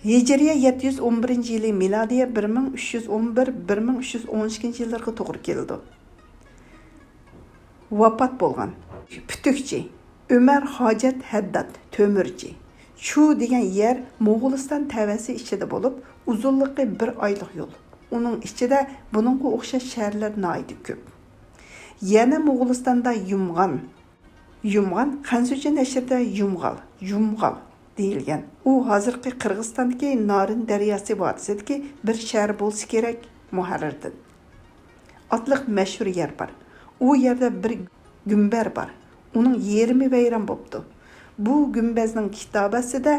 ھىجرىيە يەتتە يۈز ئون بىرىنچى يىلى، مىلادىيە بىر مىڭ ئۈچ يۈز ئون بىر، بىر مىڭ ئۈچ يۈز ئون ئىككىنچى يىللىرىغا توغرا كېلىدۇ. ۋاپات بولغان. پۈتۈكچى ئۆمەر ھاجەت ھەدداد، تۆمۈرچى. چۇ دېگەن يەر موغۇلىستان تەۋەسى ئىچىدە بولۇپ، ئۇزۇنلۇقى بىر ئايلىق يول. ئۇنىڭ ئىچىدە بۇنىڭغا ئوخشاش شەھەرلەر ناھايىتى كۆپ. يەنە موغۇلىستاندا يۇمغان، يۇمغان خەنزۇچە نەشرىدە يۇمغال، يۇمغال دېيىلگەن. ئۇ ھازىرقى قىرغىزىستاندىكى نارىن دەرياسى ۋادىسىدىكى بىر شەھەر بولسا كېرەك، مۇھەررىردىن. ئاتلىق مەشھۇر يەر بار. ئۇ يەردە بىر گۈمبەر بار. ئۇنىڭ يېرىمى ۋەيران بوپتۇ. بۇ گۈمبەزنىڭ كىتابەسىدە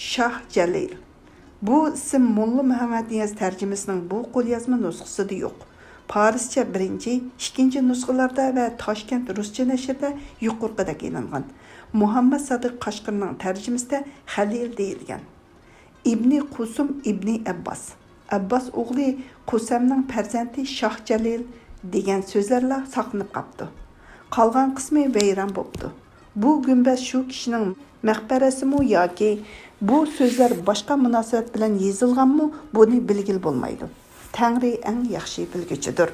شاھ جەلىل. بۇ ئىسىم موللا مۇھەممەدنىياز تەرجىمىسىنىڭ بۇ قوليازما نۇسخىسىدا يوق. پارسچە بىرىنچى، ئىككىنچى نۇسخىلاردا ۋە تاشكەنت رۇسچە نەشرىدە يۇقىرىقىدەك ئېلىنغان. مۇھەممەد سادىق قەشقىرىنىڭ تەرجىمىسىدە خەلىل دېيىلگەن. ئىبنى قۇسۇم ئىبنى ئەبباس، ئەبباس ئوغلى قۇسەمنىڭ پەرزەنتى شاھ جەلىل دېگەن سۆزلەرلا ساقلىنىپ قاپتۇ. قالغان قىسمى ۋەيران بوپتۇ. بۇ گۈمبەز شۇ كىشىنىڭ مەقبەرىسىمۇ ياكى بۇ سۆزلەر باشقا مۇناسىۋەت بىلەن يېزىلغانمۇ، بۇنى بىلگىلى بولمايدۇ. تەڭرى ئەڭ ياخشى بىلگۈچىدۇر.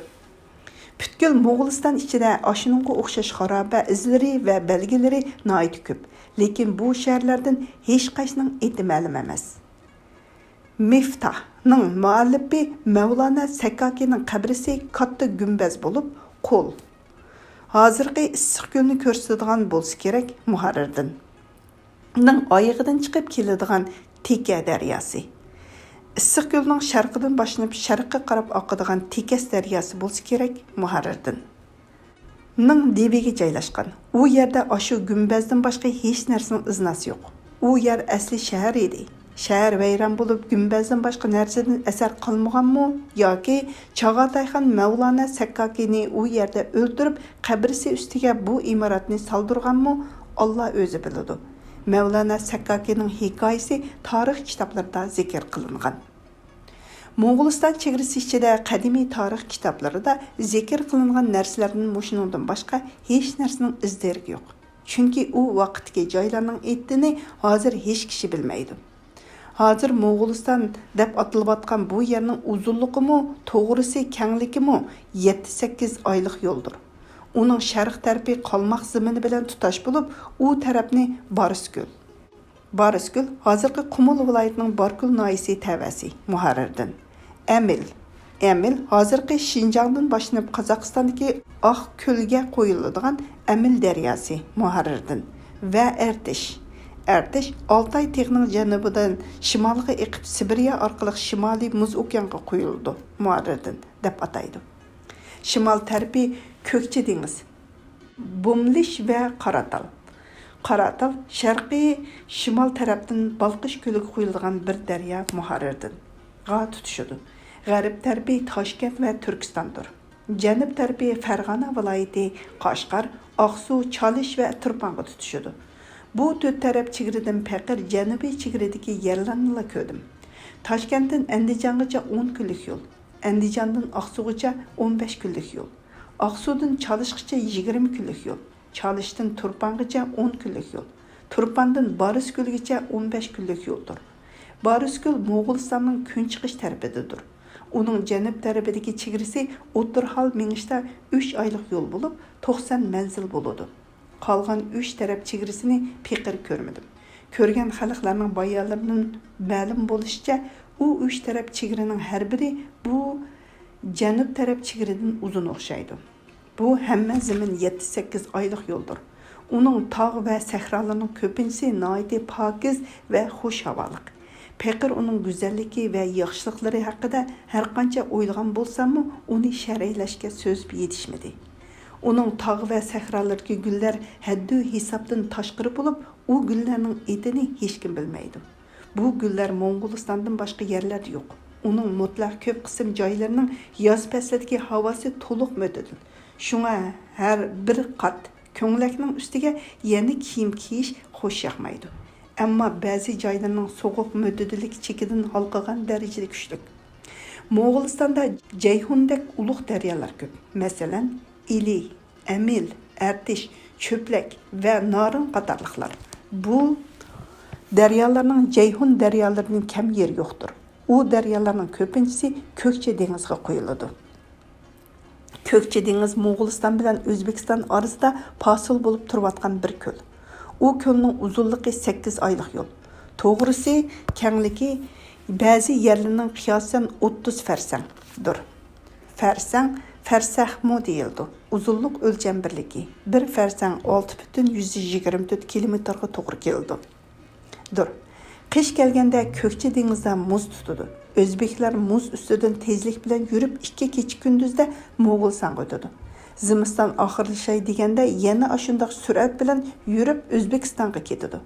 پۈتكۈل موغۇلىستان ئىچىدە ئاشۇنىڭغا ئوخشاش خارابە ئىزلىرى ۋە بەلگىلىرى ناھايىتى كۆپ، لېكىن بۇ شەھەرلەردىن ھېچقايسىنىڭ ئېتى مەلۇم ئەمەس. مىفتاھنىڭ مۇئەللىپى مەۋلانا سەككاكىنىڭ قەبرىسى كاتتا گۈمبەز بولۇپ، قول، ھازىرقى ئىسسىقكۆلنى كۆرسىتىدىغان بولسا كېرەك، مۇھەررىردىن. نىڭ ئايىغىدىن چىقىپ كېلىدىغان تېكە دەرياسى. ئىسسىقكۆلنىڭ شەرقىدىن باشلىنىپ شەرققە قاراپ ئاقىدىغان تېكەس دەرياسى بولسا كېرەك، مۇھەررىردىن. نىڭ دېۋىگە جايلاشقان. ئۇ يەردە ئاشۇ گۈمبەزدىن باشقا ھېچ نەرسىنىڭ ئىزناسى يوق. ئۇ يەر ئەسلى شەھەر ئىدى. شەھەر ۋەيران بولۇپ، گۈمبەزدىن باشقا نەرسىدىن ئەسەر قالمىغانمۇ؟ ياكى چاغاتايخان مەۋلانا سەككاكىنى ئۇ يەردە ئۆلتۈرۈپ، قەبرىسى ئۈستىگە بۇ ئىمارەتنى سالدۇرغانمۇ؟ ئاللا ئۆزى بىلىدۇ. مەۋلانا سەككاكىنىڭ ھېكايىسى تارىخ كىتابلىرىدا زىكىر قىلىنغان. موڭغۇلىستان چېگرىسى ئىچىدە قەدىمىي تارىخ كىتابلىرىدا زىكىر قىلىنغان نەرسىلەردىن مۇشۇنىڭدىن باشقا ھېچ نەرسىنىڭ ئىز دېرىكى يوق. چۈنكى ئۇ ۋاقىتتىكى جايلارنىڭ ئېتىنى ھازىر ھېچ كىشى بىلمەيدۇ. ھازىر موغۇلىستان دەپ ئاتىلىۋاتقان بۇ يەرنىڭ ئۇزۇنلۇقىمۇ، توغرىسى كەڭلىكىمۇ يەتتە-سەككىز ئايلىق يولدۇر. ئۇنىڭ شەرق تەرىپى قالماق زېمىنى بىلەن تۇتاش بولۇپ، ئۇ تەرەپنى بارسكۆل. بارسكۆل ھازىرقى قۇمۇل ۋىلايىتىنىڭ باركۆل ناھىيىسى تەۋەسى، مۇھەررىردىن. ئەمىل. ئەمىل ھازىرقى شىنجاڭدىن باشلىنىپ قازاقىستاندىكى ئاق كۆلگە قۇيۇلىدىغان ئەمىل دەرياسى، مۇھەررىردىن. ۋە ئەرتىش. ئەرتىش ئالتاي تېغىنىڭ جەنۇبىدىن شىمالغا ئېقىپ، سىبىرىيە ئارقىلىق شىمالىي مۇز ئوكيانغا قۇيۇلىدۇ، مۇھەررىردىن، دەپ ئاتايدۇ. شىمال تەرىپى كۆكچى دېڭىز. بوملىش ۋە قاراتال. قاراتال شەرقىي شىمال تەرەپتىن بالقىش كۆلىگە قۇيۇلىدىغان بىر دەريا، مۇھەررىردىن، غا تۇتىشىدۇ. غەرب تەرىپى تاشكەنت ۋە تۈركىستاندۇر. جەنۇب تەرىپى فەرغانە ۋىلايىتى، قەشقەر، ئاقسۇ، چالىش ۋە تۇرپانغا تۇتىشىدۇ. بۇ تۆت تەرەپ چېگرىدىن پېقىر جەنۇبىي چېگرىدىكى يەرلەرنىلا كۆردۈم. تاشكەنتتىن ئەندىجانغىچە ئون كۈنلۈك يول. ئەندىجاندىن ئاقسۇغىچە ئون بەش كۈنلۈك يول. ئاقسۇدىن چالىشقىچە يىگىرمە كۈنلۈك يول. چالىشتىن تۇرپانغىچە ئون كۈنلۈك يول. تۇرپاندىن بارسكۆلگىچە ئون بەش كۈنلۈك يولدۇر. بارسكۆل موغۇلىستاننىڭ كۈنچىقىش تەرىپىدىدۇر. ئۇنىڭ جەنۇب تەرىپىدىكى چېگرىسى ئوتتۇرىھال مېڭىشتا ئۈچ ئايلىق يول بولۇپ، توقسان مەنزىل بولىدۇ. قالغان ئۈچ تەرەپ چېگرىسىنى پېقىر كۆرمىدىم. كۆرگەن خەلقلەرنىڭ بايانلىرىدىن مەلۇم بولۇشىچە، ئۇ ئۈچ تەرەپ چېگرىنىڭ ھەر بىرى بۇ جەنۇب تەرەپ چېگرىدىن ئۇزۇن ئوخشايدۇ. بۇ ھەممە زېمىن يەتتە-سەككىز ئايلىق يولدۇر. ئۇنىڭ تاغ ۋە سەھرالىرىنىڭ كۆپىنچىسى ناھايىتى پاكىز ۋە خۇش ھاۋالىق. پېقىر ئۇنىڭ گۈزەللىكى ۋە ياخشىلىقلىرى ھەققىدە ھەرقانچە ئويلىغان بولساممۇ، ئۇنى شەرھلەشكە سۆز يېتىشمىدى. ئۇنىڭ تاغ ۋە سەھرالىرىدىكى گۈللەر ھەددۇ ھېسابتىن تاشقىرى بولۇپ، ئۇ گۈللەرنىڭ ئېتىنى ھېچكىم بىلمەيدۇ. بۇ گۈللەر موڭغۇلىستاندىن باشقا يەرلەردە يوق. ئۇنىڭ مۇتلەق كۆپ قىسىم جايلىرىنىڭ ياز پەسلىدىكى ھاۋاسى تولۇق مۆتىدىل. شۇڭا ھەر بىر قات كۆڭلەكنىڭ ئۈستىگە يەنە كىيىم كىيىش خوش ياقمايدۇ. ئەمما بەزى جايلارنىڭ سوغۇق مۆتىدىللىكى چېكىدىن ھالقىغان دەرىجىدە كۈچلۈك. موغۇلىستاندا جەيھۇندەك ئۇلۇغ دەريالار كۆپ. مەسىلەن، ئىلى، ئەمىل، ئەرتىش، چۆپلەك ۋە نارىن قاتارلىقلار. بۇ دەريالارنىڭ جەيھۇن دەريالىرىدىن كەم يېرى يوقتۇر. ئۇ دەريالارنىڭ كۆپىنچىسى كۆكچى دېڭىزىغا قۇيۇلىدۇ. كۆكچى دېڭىز موغۇلىستان بىلەن ئۆزبېكىستان ئارىسىدا پاسىل بولۇپ تۇرۇۋاتقان بىر كۆل. ئۇ كۆلنىڭ ئۇزۇنلۇقى سەككىز ئايلىق يول. توغرىسى، كەڭلىكى بەزى يەرلىرىنىڭ قىياسەن ئوتتۇز فەرسەڭدۇر. فەرسەڭ، فەرسەخمۇ دېيىلىدۇ. ئۇزۇنلۇق ئۆلچەم بىرلىكى. بىر فەرسەڭ ئالتە پۈتۈن يۈز يىگىرمە تۆت كىلومېتىرغا توغرا كېلىدۇ. دۇر. قىش كەلگەندە كۆكچى دېڭىزدا مۇز تۇتىدۇ. ئۆزبېكلەر مۇز ئۈستىدىن تېزلىك بىلەن يۈرۈپ، ئىككى كېچە-كۈندۈزدە موغۇلىستانغا ئۆتىدۇ. زىمىستان ئاخىرلىشاي دېگەندە يەنە ئاشۇنداق سۈرئەت بىلەن يۈرۈپ ئۆزبېكىستانغا كېتىدۇ.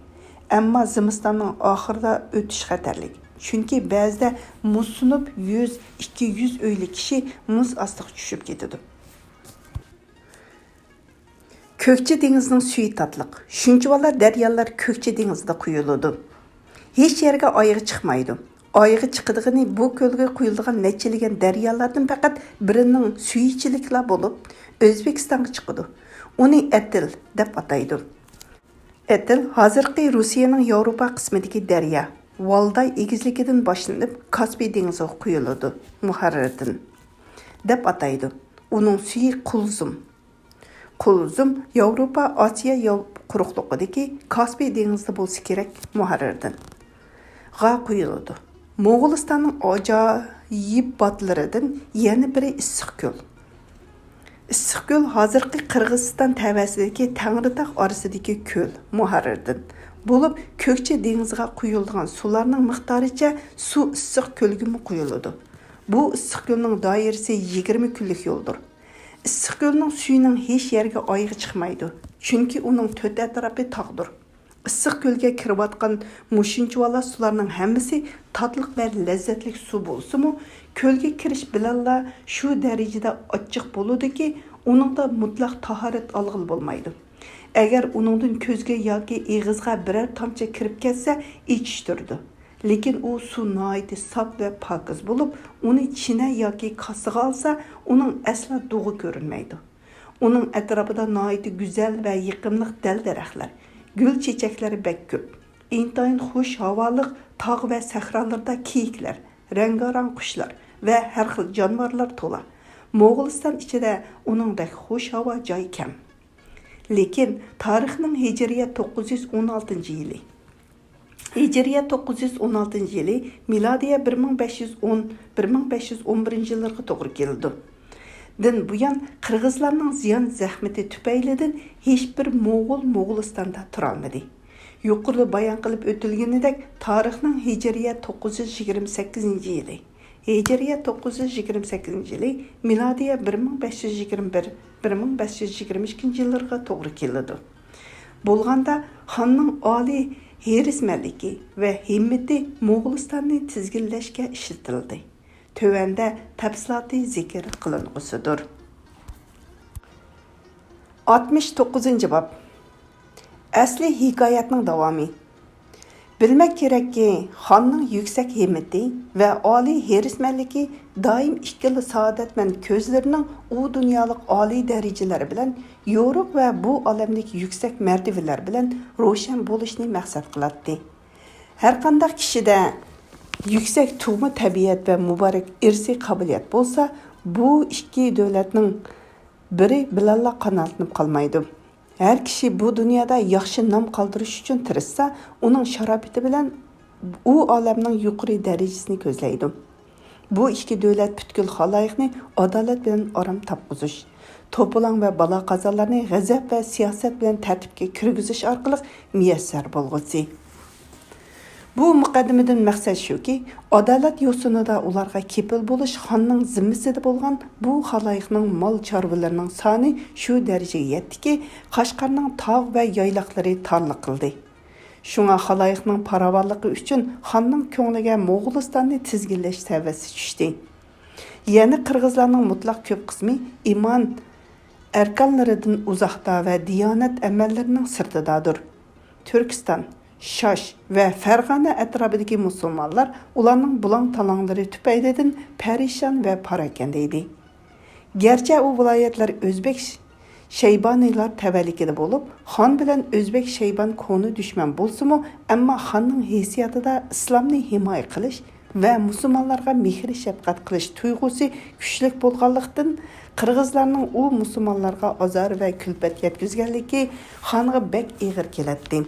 ئەمما زىمىستاننىڭ ئاخىرىدا ئۆتۈش خەتەرلىك. چۈنكى بەزىدە مۇز سۇنۇپ، يۈز، ئىككى يۈز ئۆيلۈك كىشى مۇز ئاستىغا چۈشۈپ كېتىدۇ. كۆكچى دېڭىزىنىڭ سۈيى تاتلىق. شۇنچىۋالا دەريالار كۆكچى دېڭىزىدا قۇيۇلىدۇ. ھېچ يەرگە ئايىغى چىقمايدۇ. ئايىغى چىقىدىغىنى بۇ كۆلگە قۇيۇلىدىغان نەچچىلىگەن دەريالاردىن پەقەت بىرىنىڭ سۈيىچىلىكلا بولۇپ، ئۆزبېكىستانغا چىقىدۇ. ئۇنى ئەتىل دەپ ئاتايدۇ. ئەتىل ھازىرقى روسىيەنىڭ ياۋروپا قىسمىدىكى دەريا، ۋالداي ئېگىزلىكىدىن باشلىنىپ، كاسپىي دېڭىزىغا قۇيۇلىدۇ، مۇھەررىردىن، دەپ ئاتايدۇ. ئۇنىڭ سۈيى قۇلزۇم. قۇلزۇم ياۋروپا ئاسىيا ياۋ-، قۇرۇقلۇقىدىكى كاسپىي دېڭىزىدا بولسا كېرەك، مۇھەررىردىن، غا قۇيۇلىدۇ. موغۇلىستاننىڭ ئاجايىپ باتلىرىدىن يەنە بىرى ئىسسىقكۆل. ئىسسىقكۆل ھازىرقى قىرغىزىستان تەۋەسىدىكى تەڭرىتاغ ئارىسىدىكى كۆل، مۇھەررىردىن، بولۇپ، كۆكچە دېڭىزىغا قۇيۇلىدىغان سۇلارنىڭ مىقدارىچە سۇ ئىسسىق كۆلگىمۇ قۇيۇلىدۇ. بۇ ئىسسىق كۆلنىڭ دائىرىسى يىگىرمە كۈنلۈك يولدۇر. ئىسسىق كۆلنىڭ سۈيىنىڭ ھېچ يەرگە ئايىغى چىقمايدۇ، چۈنكى ئۇنىڭ تۆت ئەتراپى تاغدۇر. ئىسسىق كۆلگە كىرىۋاتقان مۇشۇنچىۋالا سۇلارنىڭ ھەممىسى تاتلىق ۋە لەززەتلىك سۇ بولسىمۇ، كۆلگە كىرىش بىلەنلا شۇ دەرىجىدە ئاچچىق بولىدۇكى، ئۇنىڭدا مۇتلەق تاھارەت ئالغىلى بولمايدۇ. ئەگەر ئۇنىڭدىن كۆزگە ياكى ئېغىزغا بىرەر تامچە كىرىپ كەتسە، ئېچىشتۇرىدۇ. لېكىن ئۇ سۇ ناھايىتى ساپ ۋە پاكىز بولۇپ، ئۇنى چىنە ياكى كاسىغا ئالسا، ئۇنىڭ ئەسلا دۇغى كۆرۈنمەيدۇ. ئۇنىڭ ئەتراپىدا ناھايىتى گۈزەل ۋە يېقىملىق دەل-دەرەخلەر، گۈل-چېچەكلەر بەك كۆپ. ئىنتايىن خۇش ھاۋالىق تاغ ۋە سەھرالىرىدا كېيىكلەر، رەڭگارەڭ قۇشلار ۋە ھەر خىل جانىۋارلار تولا. موغۇلىستان ئىچىدە ئۇنىڭدەك خۇش ھاۋا جاي كەم. لېكىن تارىخنىڭ ھىجرىيە توققۇز يۈز ئون ئالتىنچى يىلى، ھىجرىيە توققۇز يۈز ئون ئالتىنچى يىلى، مىلادىيە بىر مىڭ بەش يۈز ئون، بىر مىڭ بەش يۈز ئون بىرىنچى يىللىرىغا توغرا كېلىدۇ. دىن بۇيان، قىرغىزلارنىڭ زىيان زەخمىتى تۈپەيلىدىن ھېچبىر موغۇل موغۇلىستاندا تۇرالمىدى. يۇقىرىدا بايان قىلىپ ئۆتۈلگىنىدەك، تارىخنىڭ ھىجرىيە توققۇز يۈز يىگىرمە سەككىزىنچى يىلى، ھىجرىيە توققۇز يۈز يىگىرمە سەككىزىنچى يىلى، مىلادىيە بىر مىڭ بەش يۈز يىگىرمە بىر، بىر مىڭ بەش يۈز يىگىرمە ئىككىنچى يىللىرىغا توغرا كېلىدۇ. بولغاندا، خاننىڭ ئالىي ھېرىسمەنلىكى ۋە ھىممىتى موغۇلىستاننى تىزگىنلەشكە ئىشلىتىلدى. تۆۋەندە تەپسىلاتى زىكىر قىلىنغۇسىدۇر. ئاتمىش توققۇزىنچى باب. ئەسلى ھېكايەتنىڭ داۋامى. بىلمەك كېرەككى، خاننىڭ يۈكسەك ھىممىتى ۋە ئالىي ھېرىسمەنلىكى دائىم ئىككىلا سائادەتمەن كۆزلىرىنىڭ ئۇ دۇنيالىق ئالىي دەرىجىلەر بىلەن يورۇق ۋە بۇ ئالەمدىكى يۈكسەك مەرتىۋىلەر بىلەن روشەن بولۇشنى مەقسەت قىلاتتى. ھەرقانداق كىشىدە يۈكسەك تۇغما تەبىئەت ۋە مۇبارەك ئىرسىي قابىلىيەت بولسا، بۇ ئىككى دۆلەتنىڭ بىرى بىلەنلا قانائەتلىنىپ قالمايدۇ. ھەر كىشى بۇ دۇنيادا ياخشى نام قالدۇرۇش ئۈچۈن تىرىشسا، ئۇنىڭ شاراپىتى بىلەن ئۇ ئالەمنىڭ يۇقىرى دەرىجىسىنى كۆزلەيدۇ. بۇ ئىككى دۆلەت پۈتكۈل خالايىقنى ئادالەت بىلەن ئارام تاپقۇزۇش، توپىلاڭ ۋە بالا-قازالارنى غەزەپ ۋە سىياسەت بىلەن تەرتىپكە كىرگۈزۈش ئارقىلىق مۇيەسسەر بولغۇسى. بۇ مۇقەددىمىدىن مەقسەت شۇكى، ئادالەت يوسۇنىدا ئۇلارغا كېپىل بولۇش خاننىڭ زىممىسىدە بولغان بۇ خالايىقنىڭ مال چارۋىلىرىنىڭ سانى شۇ دەرىجىگە يەتتىكى، قەشقەرنىڭ تاغ ۋە يايلاقلىرى تارلىق قىلدى. شۇڭا خالايىقنىڭ پاراۋانلىقى ئۈچۈن خاننىڭ كۆڭلىگە موغۇلىستاننى تىزگىنلەش سەۋەسى چۈشتى. يەنە قىرغىزلارنىڭ مۇتلەق كۆپ قىسمى ئىمان ئەركانلىرىدىن ئۇزاقتا ۋە دىيانەت ئەمەللىرىنىڭ سىرتىدادۇر. تۈركىستان، شاش ۋە فەرغانە ئەتراپىدىكى مۇسۇلمانلار ئۇلارنىڭ بۇلاڭ-تالاڭلىرى تۈپەيلىدىن پەرىشان ۋە پاراكەندە ئىدى. گەرچە ئۇ ۋىلايەتلەر ئۆزبېك شەيبانىيلار تەۋەلىكىدە بولۇپ، خان بىلەن ئۆزبېك شەيبان كونا دۈشمەن بولسىمۇ، ئەمما خاننىڭ ھېسسىياتىدا ئىسلامنى ھىمايە قىلىش ۋە مۇسۇلمانلارغا مېھىر-شەپقەت قىلىش تۇيغۇسى كۈچلۈك بولغانلىقتىن، قىرغىزلارنىڭ ئۇ مۇسۇلمانلارغا ئازار ۋە كۈلپەت يەتكۈزگەنلىكى خانغا بەك ئېغىر كېلەتتى.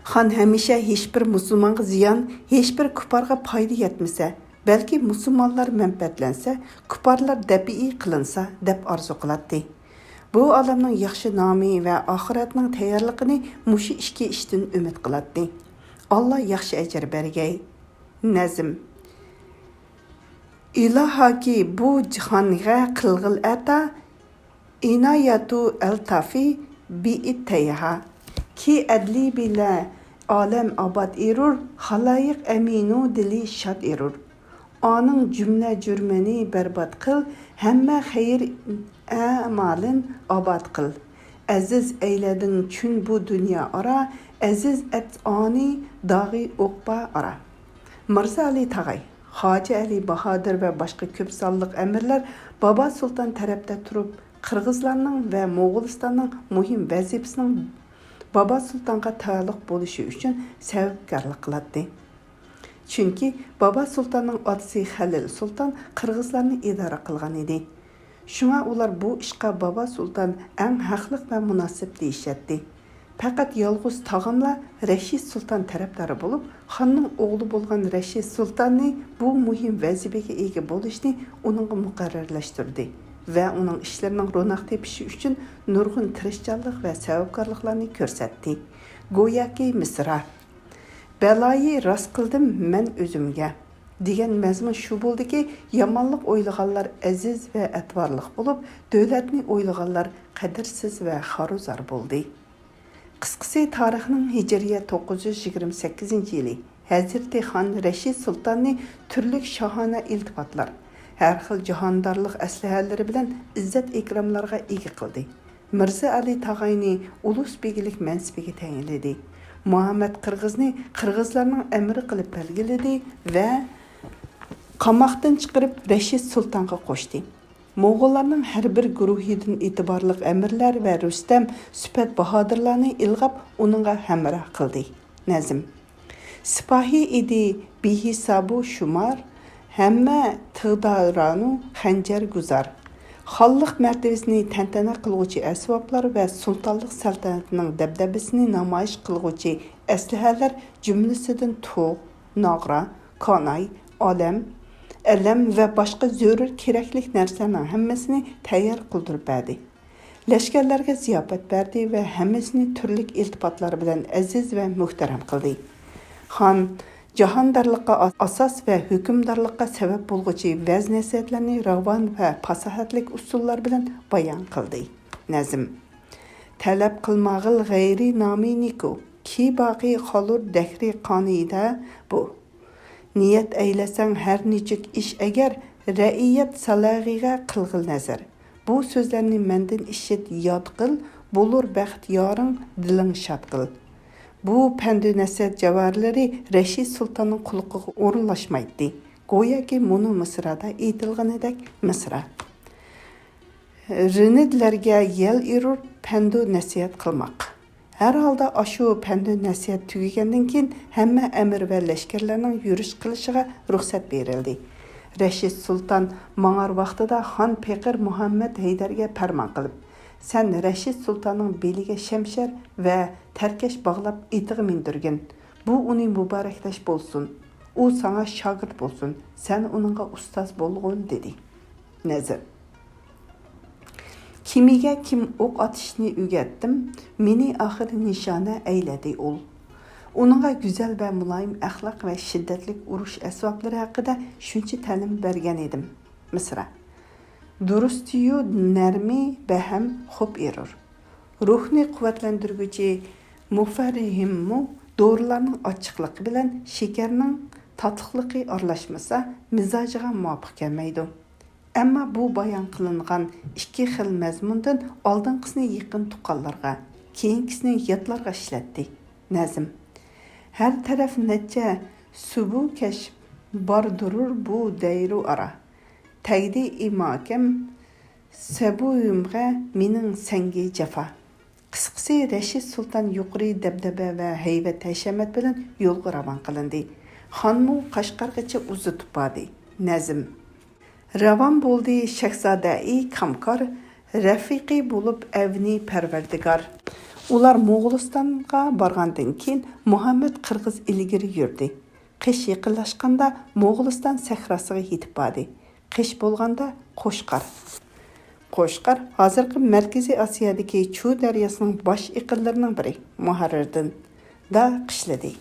خان ھەمىشە ھېچبىر مۇسۇلمانغا زىيان، ھېچبىر كۇپپارغا پايدا يەتمىسە، بەلكى مۇسۇلمانلار مەنپەئەتلەنسە، كۇپپارلار دەپئى قىلىنسا، دەپ ئارزۇ قىلاتتى. بۇ ئالەمنىڭ ياخشى نامى ۋە ئاخىرەتنىڭ تەييارلىقىنى مۇشۇ ئىككى ئىشتىن ئۈمىد قىلاتتى. ئاللا ياخشى ئەجىر بەرگەي. نەزم. ئىلاھاكى بۇ جاھانغا قىلغىل ئەتا، ئىنايەتۇ ئەلتافى بىئىتەيھا. كى ئەدلى بىلە ئالەم ئاباد ئېرۇر، خالايىق ئەمىنۇ دىلى شاد ئېرۇر. ئانىڭ جۈملە جۈرمىنى بەربات قىل، ھەممە خەير ئەمالىن ئاباد قىل. ئەزىز ئەيلەدىڭ چۈن بۇ دۇنيا ئارا، ئەزىز ئەت ئانى داغى ئوقبا ئارا. مىرزا ئەلى تاغاي، خاجە ئەلى باھادىر ۋە باشقا كۆپ سانلىق ئەمىرلەر بابا سۇلتان تەرەپتە تۇرۇپ، قىرغىزلارنىڭ ۋە موغۇلىستاننىڭ مۇھىم ۋەزىپىسىنىڭ بابا سۇلتانغا تەئەللۇق بولۇشى ئۈچۈن سەۋەبكارلىق قىلاتتى. چۈنكى بابا سۇلتاننىڭ ئاتىسى خەلىل سۇلتان قىرغىزلارنى ئىدارە قىلغان ئىدى. شۇڭا ئۇلار بۇ ئىشقا بابا سۇلتان ئەڭ ھەقلىق ۋە مۇناسىپ دېيىشەتتى. پەقەت يالغۇز تاغاملا رەشىد سۇلتان تەرەپدارى بولۇپ، خاننىڭ ئوغلى بولغان رەشىد سۇلتاننى بۇ مۇھىم ۋەزىپىگە ئىگە بولۇشنى ئۇنىڭغا مۇقەررەرلەشتۈردى ۋە ئۇنىڭ ئىشلىرىنىڭ روناق تېپىشى ئۈچۈن نۇرغۇن تىرىشچانلىق ۋە سەۋەبكارلىقلارنى كۆرسەتتى. گوياكى مىسرا، بەلايى راست قىلدىم مەن ئۆزۈمگە، دېگەن مەزمۇن شۇ بولدىكى، يامانلىق ئويلىغانلار ئەزىز ۋە ئەتىۋارلىق بولۇپ، دۆلەتنى ئويلىغانلار قەدىرسىز ۋە خارۇزار بولدى. قىسقىسى، تارىخنىڭ ھىجرىيە توققۇز يۈز يىگىرمە سەككىزىنچى يىلى ھەزرىتى خان رەشىد سۇلتاننى تۈرلۈك شاھانە ئىلتىپاتلار، ھەر خىل جاھاندارلىق ئەسلىھەلىرى بىلەن ئىززەت-ئىكراملارغا ئىگە قىلدى. مىرزا ئەلى تاغاينى ئۇلۇس بېگىلىك مەنسىپىگە تەيىنلىدى. مۇھەممەد قىرغىزنى قىرغىزلارنىڭ ئەمىرى قىلىپ بەلگىلىدى ۋە قاماقتىن چىقىرىپ رەشىد سۇلتانغا قوشتى. موڭغۇللارنىڭ ھەر بىر گۇرۇھىدىن ئېتىبارلىق ئەمىرلەر ۋە رۇستەم سۈپەت باھادىرلارنى ئىلغاپ، ئۇنىڭغا ھەمراھ قىلدى. نەزم. سىپاھى ئىدى بىھېسابۇ شۇمار، ھەممە تىغدارانۇ خەنجەر گۇزار. خانلىق مەرتىۋىسىنى تەنتەنە قىلغۇچى ئەسۋابلار ۋە سۇلتانلىق سەلتەنىتىنىڭ دەبدەبىسىنى نامايىش قىلغۇچى ئەسلىھەلەر، جۈملىسىدىن تۇغ، ناغرا، كاناي، ئالەم، ئەلەم ۋە باشقا زۆرۈر كېرەكلىك نەرسىلەرنىڭ ھەممىسىنى تەييار قىلدۇرۇپ بەردى. لەشكەرلەرگە زىياپەت بەردى ۋە ھەممىسىنى تۈرلۈك ئىلتىپاتلار بىلەن ئەزىز ۋە مۆھتەرەم قىلدى. خان جاھاندارلىققا ئاساس ۋە ھۆكۈمدارلىققا سەۋەب بولغۇچى ۋەز-نەسىھەتلەرنى راۋان ۋە پاساھەتلىك ئۇسۇللار بىلەن بايان قىلدى. نەزم. تەلەپ قىلماغىل غەيرىي نامى نىكۇ، كى باقى قالۇر دەھرى قانىيىدە بۇ. نىيەت ئەيلەسەڭ ھەر نېچۈك ئىش ئەگەر، رەئىيەت سالاھىغا قىلغىل نەزەر. بۇ سۆزلەرنى مەندىن ئىشىت، ياد قىل، بولۇر بەخت يارىڭ، دىلىڭ شاد قىل. بۇ پەندۇ نەسىھەت جەۋھەرلىرى رەشىد سۇلتاننىڭ قۇلىقىغا ئورۇنلاشمايتتى. گوياكى مۇنۇ مىسرادا ئېيتىلغىنىدەك مىسرا. رىنىدلەرگە يەل ئېرۇر پەندۇ نەسىھەت قىلماق. ھەر ھالدا ئاشۇ پەندۇ نەسىھەت تۈگىگەندىن كېيىن، ھەممە ئەمىر ۋە لەشكەرلەرنىڭ يۈرۈش قىلىشىغا رۇخسەت بېرىلدى. رەشىد سۇلتان ماڭار ۋاقتىدا خان پېقىر مۇھەممەد ھەيدەرگە پەرمان قىلىپ، سەن رەشىد سۇلتاننىڭ بېلىگە شەمشەر ۋە تەركەش باغلاپ ئېتىغا مىندۈرگىن. بۇ ئۇنى مۇبارەكلەش بولسۇن. ئۇ ساڭا شاگىرت بولسۇن. سەن ئۇنىڭغا ئۇستاز بولغىن، دېدى. نەزم. كىمىگە كىم ئوق ئاتىشنى ئۆگەتتىم، مېنى ئاخىر نىشانە ئەيلەدى ئۇل. ئۇنىڭغا گۈزەل ۋە مۇلايىم ئەخلاق ۋە شىددەتلىك ئۇرۇش ئەسۋابلىرى ھەققىدە شۇنچە تەلىم بەرگەن ئىدىم. مىسرا. دۇرۇستىيۇ نەرمى بەھەم خوپ ئېرۇر. روھنى قۇۋۋەتلەندۈرگۈچى مۇفەررىھىممۇ دورىلارنىڭ ئاچچىقلىقى بىلەن شېكەرنىڭ تاتلىقلىقى ئارىلاشمىسا، مىزاجىغا مۇۋاپىق كەلمەيدۇ. ئەمما بۇ بايان قىلىنغان ئىككى خىل مەزمۇندىن ئالدىنقىسىنى يېقىن تۇغقانلارغا، كېيىنكىسىنى ياتلارغا ئىشلەتتى. نەزم. ھەر تەرەپ نەچچە سۇبۇ كەش باردۇرۇر بۇ دەيرۇ ئارا. تەگدى ئىماكەم سەبۇيۇمغا مېنىڭ سەڭگى جاپا. قىسقىسى، رەشىد سۇلتان يۇقىرى دەبدەبە ۋە ھەيۋەت-ھەشەمەت بىلەن يولغا راۋان قىلىندى. خانمۇ قەشقەرگىچە ئۇزىتىپ باردى. نەزم. راۋان بولدى شاھزادەئى كامكار، رەفىقى بولۇپ ئەۋنى پەرۋەردىگار. ئۇلار موغۇلىستانغا بارغاندىن كېيىن، مۇھەممەد قىرغىز ئىلگىرى يۈردى. قىش يېقىنلاشقاندا، موغۇلىستان سەھراسىغا يېتىپ باردى. قىش بولغاندا، قوشقار. قوشقار ھازىرقى مەركىزىي ئاسىيادىكى چۇ دەرياسىنىڭ باش ئېقىنلىرىنىڭ بىرى، مۇھەررىردىن دا قىشلىدى.